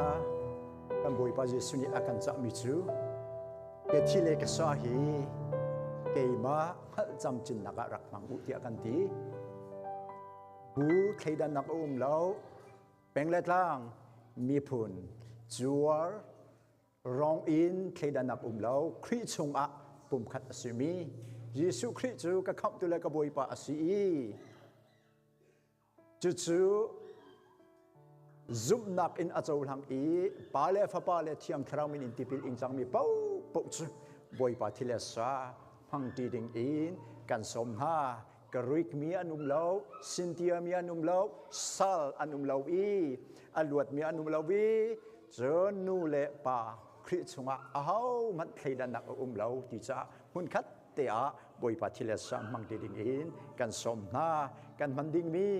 kan Bawipa Jesuh nih a kan cahmi cu ka thi le ka sa hi keimah hngalh camcinnak ah rak hmang u tiah kan ti. Bu thleidannak a um lo, peng le tlang, miphun, cuar, rong in thleidannak um lo, Khrih chungah pumkhat a simi Jesuh Khrih cu ka khamhtu le ka Bawipa a si i cucu zumhnak in a cohlang i Pa le Fapa le Thiang Thlarau min in tipil ing cangmi paohpaoh cu Bawipa thi le sa hmangṭi ding in kan sawm hna. Greek mi an um lo, Sintia mi an um lo, sal an um lo i a luatmi an um lo i cun nu le pa Khrih chungah ahohmanh thleidannak a um lo ti caah hmunkhat te ah Bawipa thi le sa hmangṭi ding in kan sawm hna. Kan hman dingmi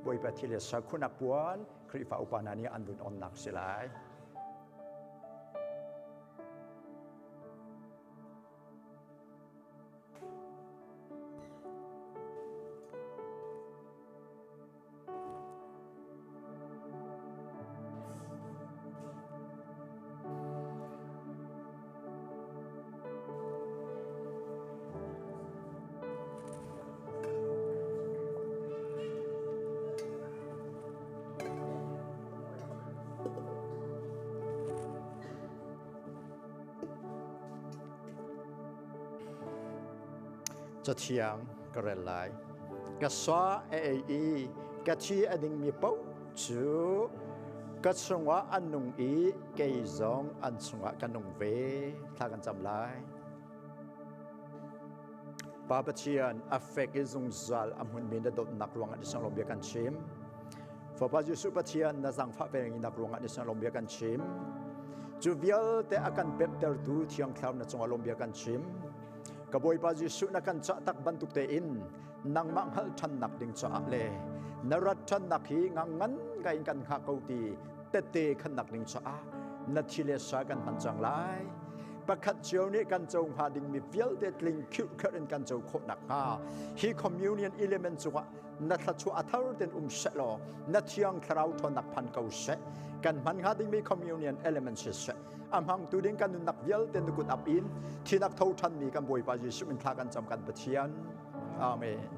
Bawipa thi le sa khunak puan Khrihfa upa hna nih an vun onnak si lai. Cathiang ka rel lai. Ka sa a ei i ka thi a dingmi paoh cu ka chungah an nung i kei zong an chungah ka nung ve. Thla kan cam lai. Pa Pathian a fek i zungzal a hmunmi na dawtnak ruangah ni sang bia kan chim. Fapa Jesuh Pathian na zangfah nak ruangah ni sang bia kan chim. Cu vialte a kan pemhtertu Thiang Thlarau na cungah lawm bia kan chim. Ka Bawipa Jesuh na kan cah tak bantuk tein nangmah hngalh ṭhannak ding caah le na rat ṭhannak hi ngang ngan ngai in kan hngah ko ti tette khannak ding caah na thi le sa kan hman cang lai. Pakhat cio nih kan co hnga dingmi vialte tling khirhkherh in kan co khawh nakhnga hi communion element cungah na thluachuah a thar ten um seh law na thiang thlarau ṭhawnnak phan ko seh. Kan hman hnga dingmi communion element si seh, a hmangtu ding kan nunnak vialte na kut ap in thinak tho ṭhanmi kan Bawipa Jesuh min thla kan cam kan Pathian. Amen.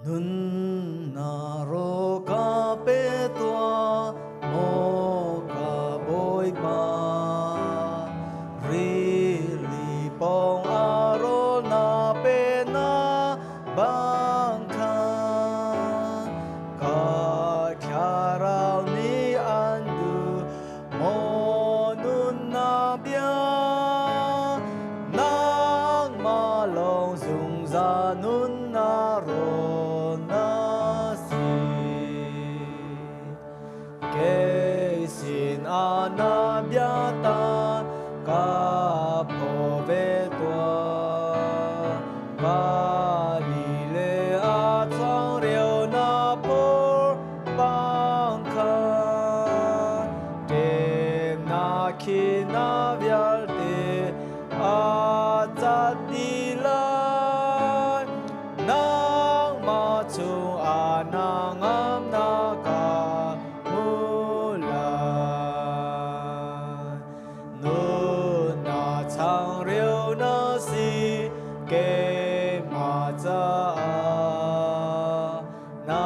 Nun na ro ka pe tua, maw ka Bawipa. Kei sin ah na bia ta ka phaw ve tuah. Galilea changreu na phur bang khan ṭemnak khi na vialte a cat dih lai. Nangmah chungah na ngamnak ka hmu lai. Nunnak changreu na si keimah caah. Na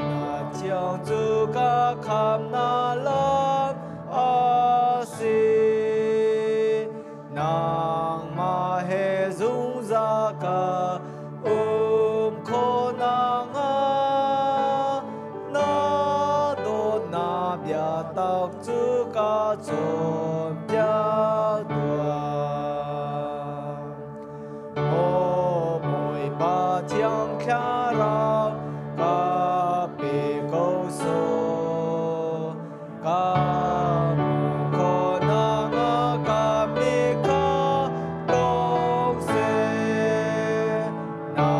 na thiang cu ka khamnak lam a si. Nangmah he zungzal ka um khawh nakhnga na dawtnak biatak cu ka cawnpiak tuah. Maw Bawipa Thiang Thlarau ka pe ko sawh. Ka hmuh khawh nakhnga ka mit kha tawng seh. Na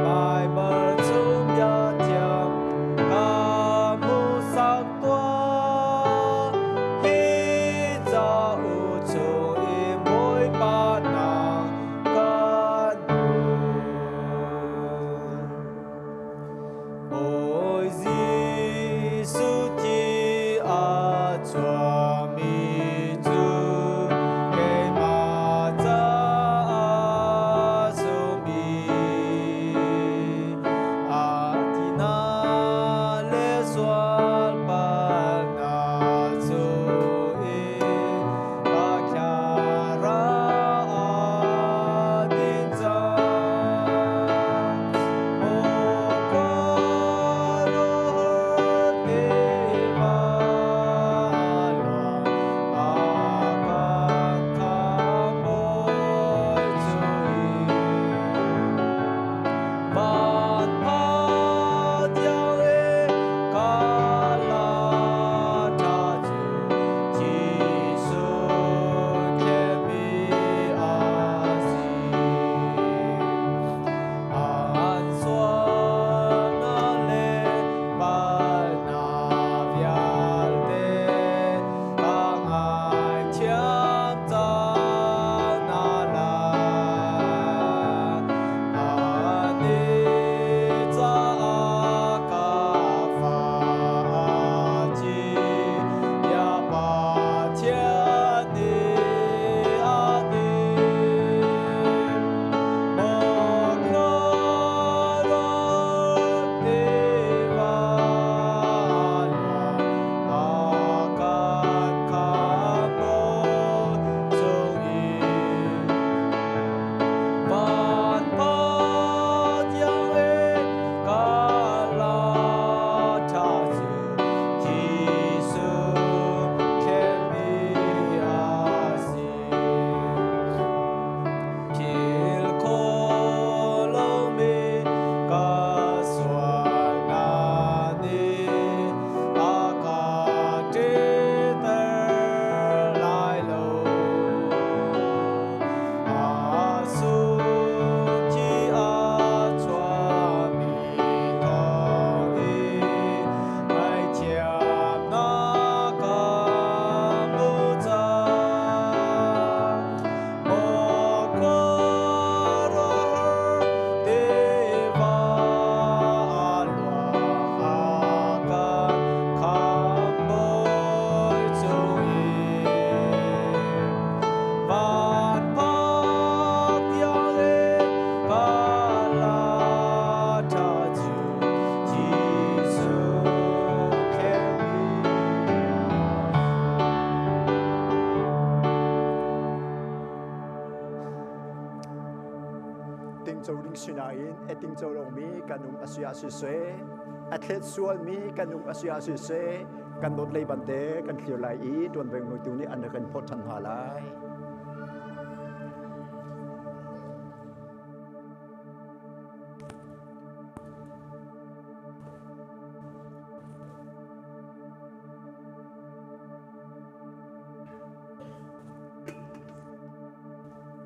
Baibal chung bia thiang ka hmuhsak tuah. Hi cauk chung i Bawipa nang kan hmuh. Bawi Jesuh thi a chuahmi cu keimah caah sungbi. A thihnak le sual palhnak chung in ka thlarau a din cang. Maw khuaruahhar tiva luang a kan khamhbawi cu i van pha tiang e ka la ṭha cu Jesuh thlenmi a si. An sualnak le palhnak vialte ka ngaithiam cang hna lai. Annih caah ka fa a thi, tiah Pathian nih a ti. Maw khuaruahhar tiva luang a kan khamhbawi chung in van pha tiang e ka la ṭha cu Jesuh thlenmi a si. Philh khawh lomi ka sualnak nih a ka ṭihter lai lo. A sung thi a chuahmi thawngin ngaihthiamnak ka hmu cang. Maw khuaruahhar tiva luang a kan khamhbawi chung in van phak tiang e ka la ṭha cu Jesuh thlenmi. Tingco ding sinain e tingco lomi kan um a si ah siseh, a thlet sualmi kan um a si ah siseh, kan dawt lei bante kan thlir lai i ṭuanvo ngeitu nih an rak kan phawt ṭhan hna lai.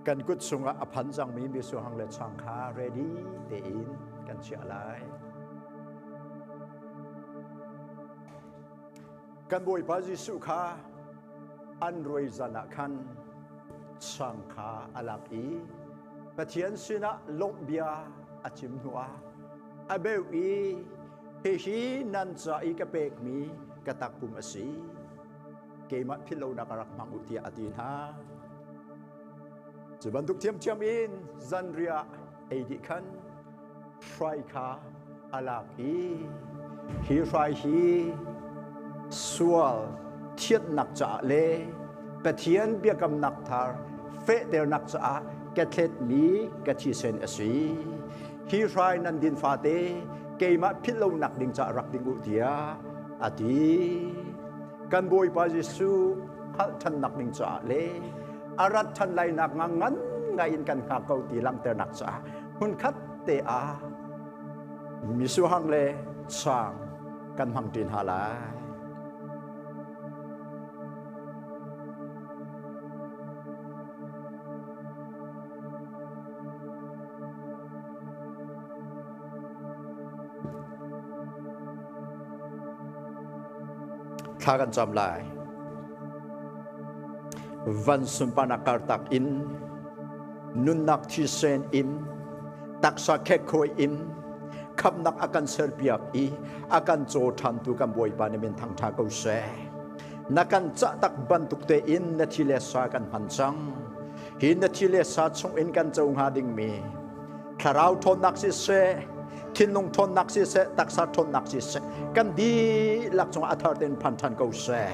Kan kut chungah a phan cangmi misuhang le chang kha ready tein kan chiah lai. Kan Bawipa Jesuh kha an ruai zan ah khan chang kha a lak i Pathian sinah lawmh bia a chim hnuah a beuh i hihi nan ca i ka pekmi ka takpum a si keimah philhlonak a rak hmang u tiah a ti hna. Cu bantuk thiamthiam in zanriah ei dih khan hrai kha a lak i hi hrai hi sual thianhnak caah le Pathian biakamnak thar fehternak caah ka thletmi ka thisen a si. Hi hrai nan din fate keimah philhlonak ding caah rak ding u tiah a ti. Kan Bawipa Jesuh hngalh ṭhannak ding caah le a rat ṭhan lainak nga ngan ngai in kan hngak ko ti langhternak caah hmunkhat te ah misuhang le sang kan hmang ṭi hna lai. Thla kan cam lai. Van sunparnak kartak in nunnak thisen in taksa khekkhawi in khamnak a kan serpiak i a kan caw ṭhantu kan Bawipa na min thangṭha ko seh. Na kan cah tak bantuk tein na thi le sa kan hman cang. Hi na thi le sa chung in kan co hnga dingmi thlarau ṭhawnnak siseh, thinlung ṭhawnnak siseh, taksa ṭhawnnak siseh, kan dihlak cungah a thar tein phan ṭhan ko seh.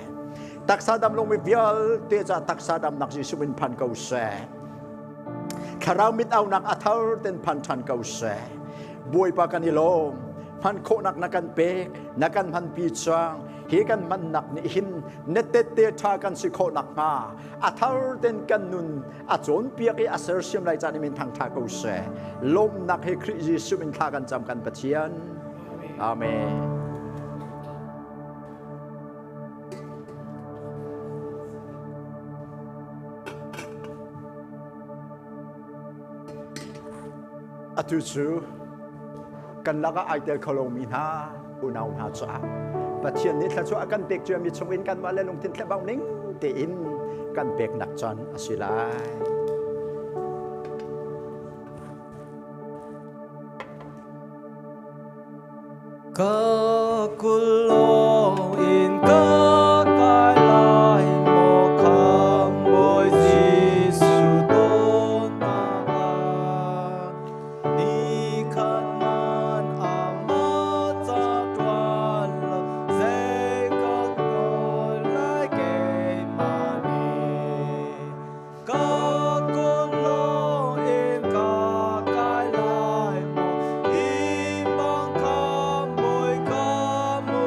Taksa dam lomi vialte ca taksa damnak Jesuh in phan ko seh. Thlarau mit aunak a thar ten phan ṭhan ko seh. Bawipa kan i lawm. Hman khawhnak na kan pek, na kan hmanpi cang. Hi kan hmannak nih hin na tette ṭha kan si khawh nakhnga a thar ten kan nun a cawnpiak i a sersiam lai caan min thangṭha ko seh. Lawmnak he Khrih Jesuh min thla kan cam kan Pathian. Amen. Atu cu kan lakah ai tel kho lomi hna unau hna caah Pathian nih thluachuah a kan pek ciami chungin kanmah le lungthin thlebau ning tein kan peknak caan a si lai. Ka kulong in ka kai lai maw kham Bawi Jesuh tawnnak ah ni khat man amah ca ṭuan lo zei ka kawl lai keimah nih. Ka kulong in ka kai lai maw hi bang khambawi ka hmu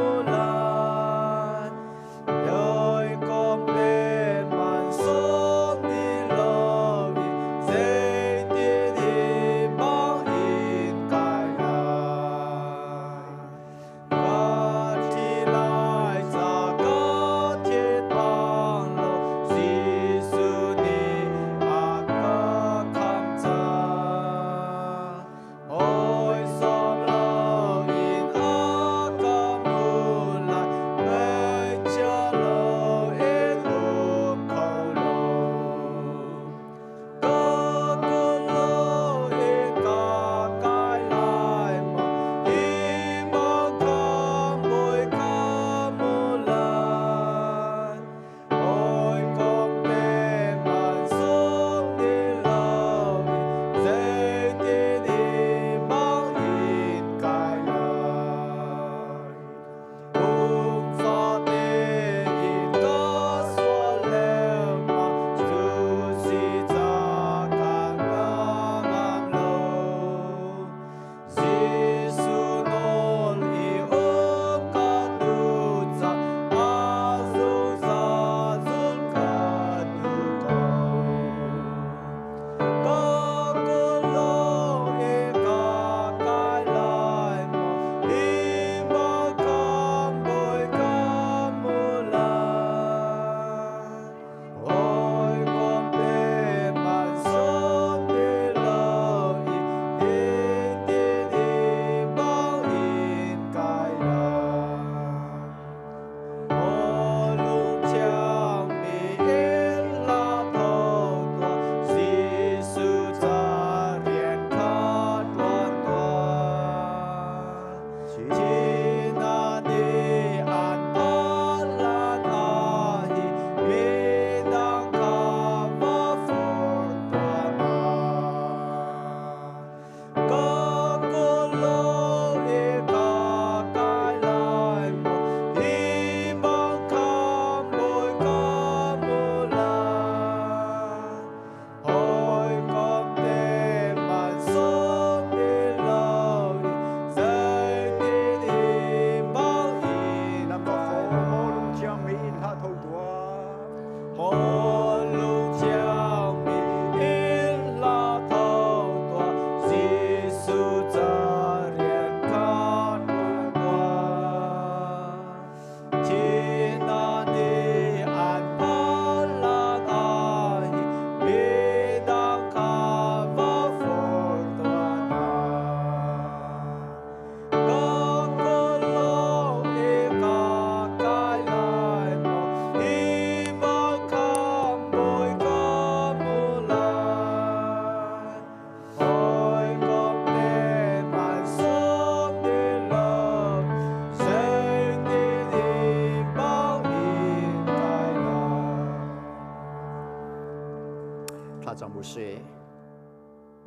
Thlacam u sih.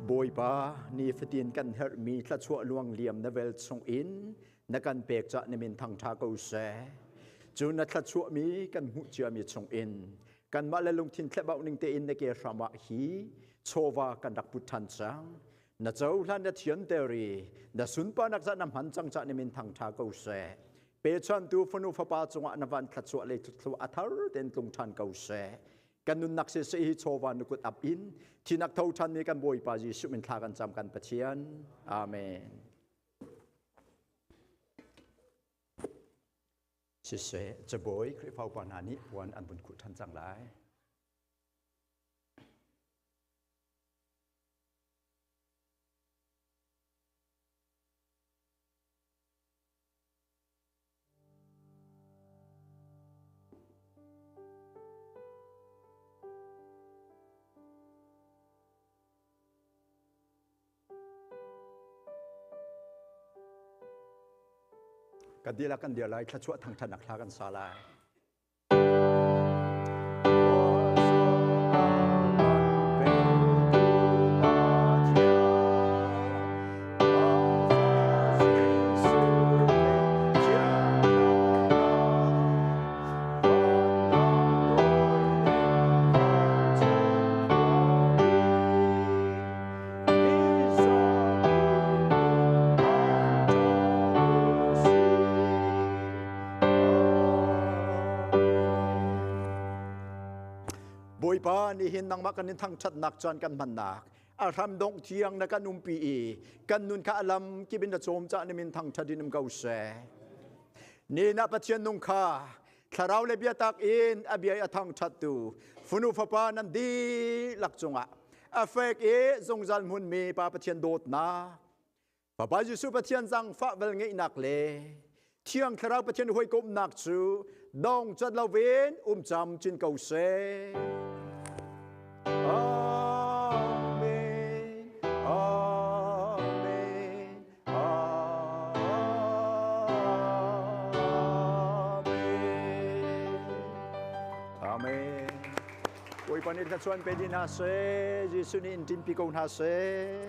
Bawipa, nifatin kan herhmi thluachuah luang liam na vel chungin na kan pek cah na min thangṭha ko seh. Cu na thluachuahmi kan hmuh ciami chungin kanmah le lungthin thlebauh ning tein na ke hram ah hi chawva kan rak put ṭhan cang. Na cohlan na thianter i na sunparnak zah na hman cang cah na min thangṭha ko seh. Pechantu fanu fapa cungah na van thluachuah le thluachuah a thar tein tlung ṭhan ko seh. Kan nunnak siseh hi chawva na kut ap in thinak tho ṭhanmi kan Bawipa Jesuh min thla kan cam kan Pathian. Amen. Siseh, cabawi Khrihfa upa hna nih puan an vun khuh ṭhan cang lai. Kan dihlak kan dir lai, thluachuah thangṭhatnak hla kan sa lai. Bawipa nihin nangmah kan in thangṭhatnak caan kan hmannak a hram dongh thiang na kan umpi i kan nun kha a lam kip in na cawm cah na min thangṭhat in um ko seh. Ni na Pathian nung kha thlarau le biatak in a bia i a thangṭhattu funu fapa nan dihlak cungah a fek i zungzal hmunmi Pa Pathian dawtnak Fapa Jesuh Pathian zaangfah vel ngeihnak le Thiang Thlarau Pathian hawikomhnak cu dong cat loin um camcin ko seh. Amen. Amen. Amen. Amen. Bawipa nih thluachuah pe dih hna seh. Jesuh nih in ṭinpi ko hna seh.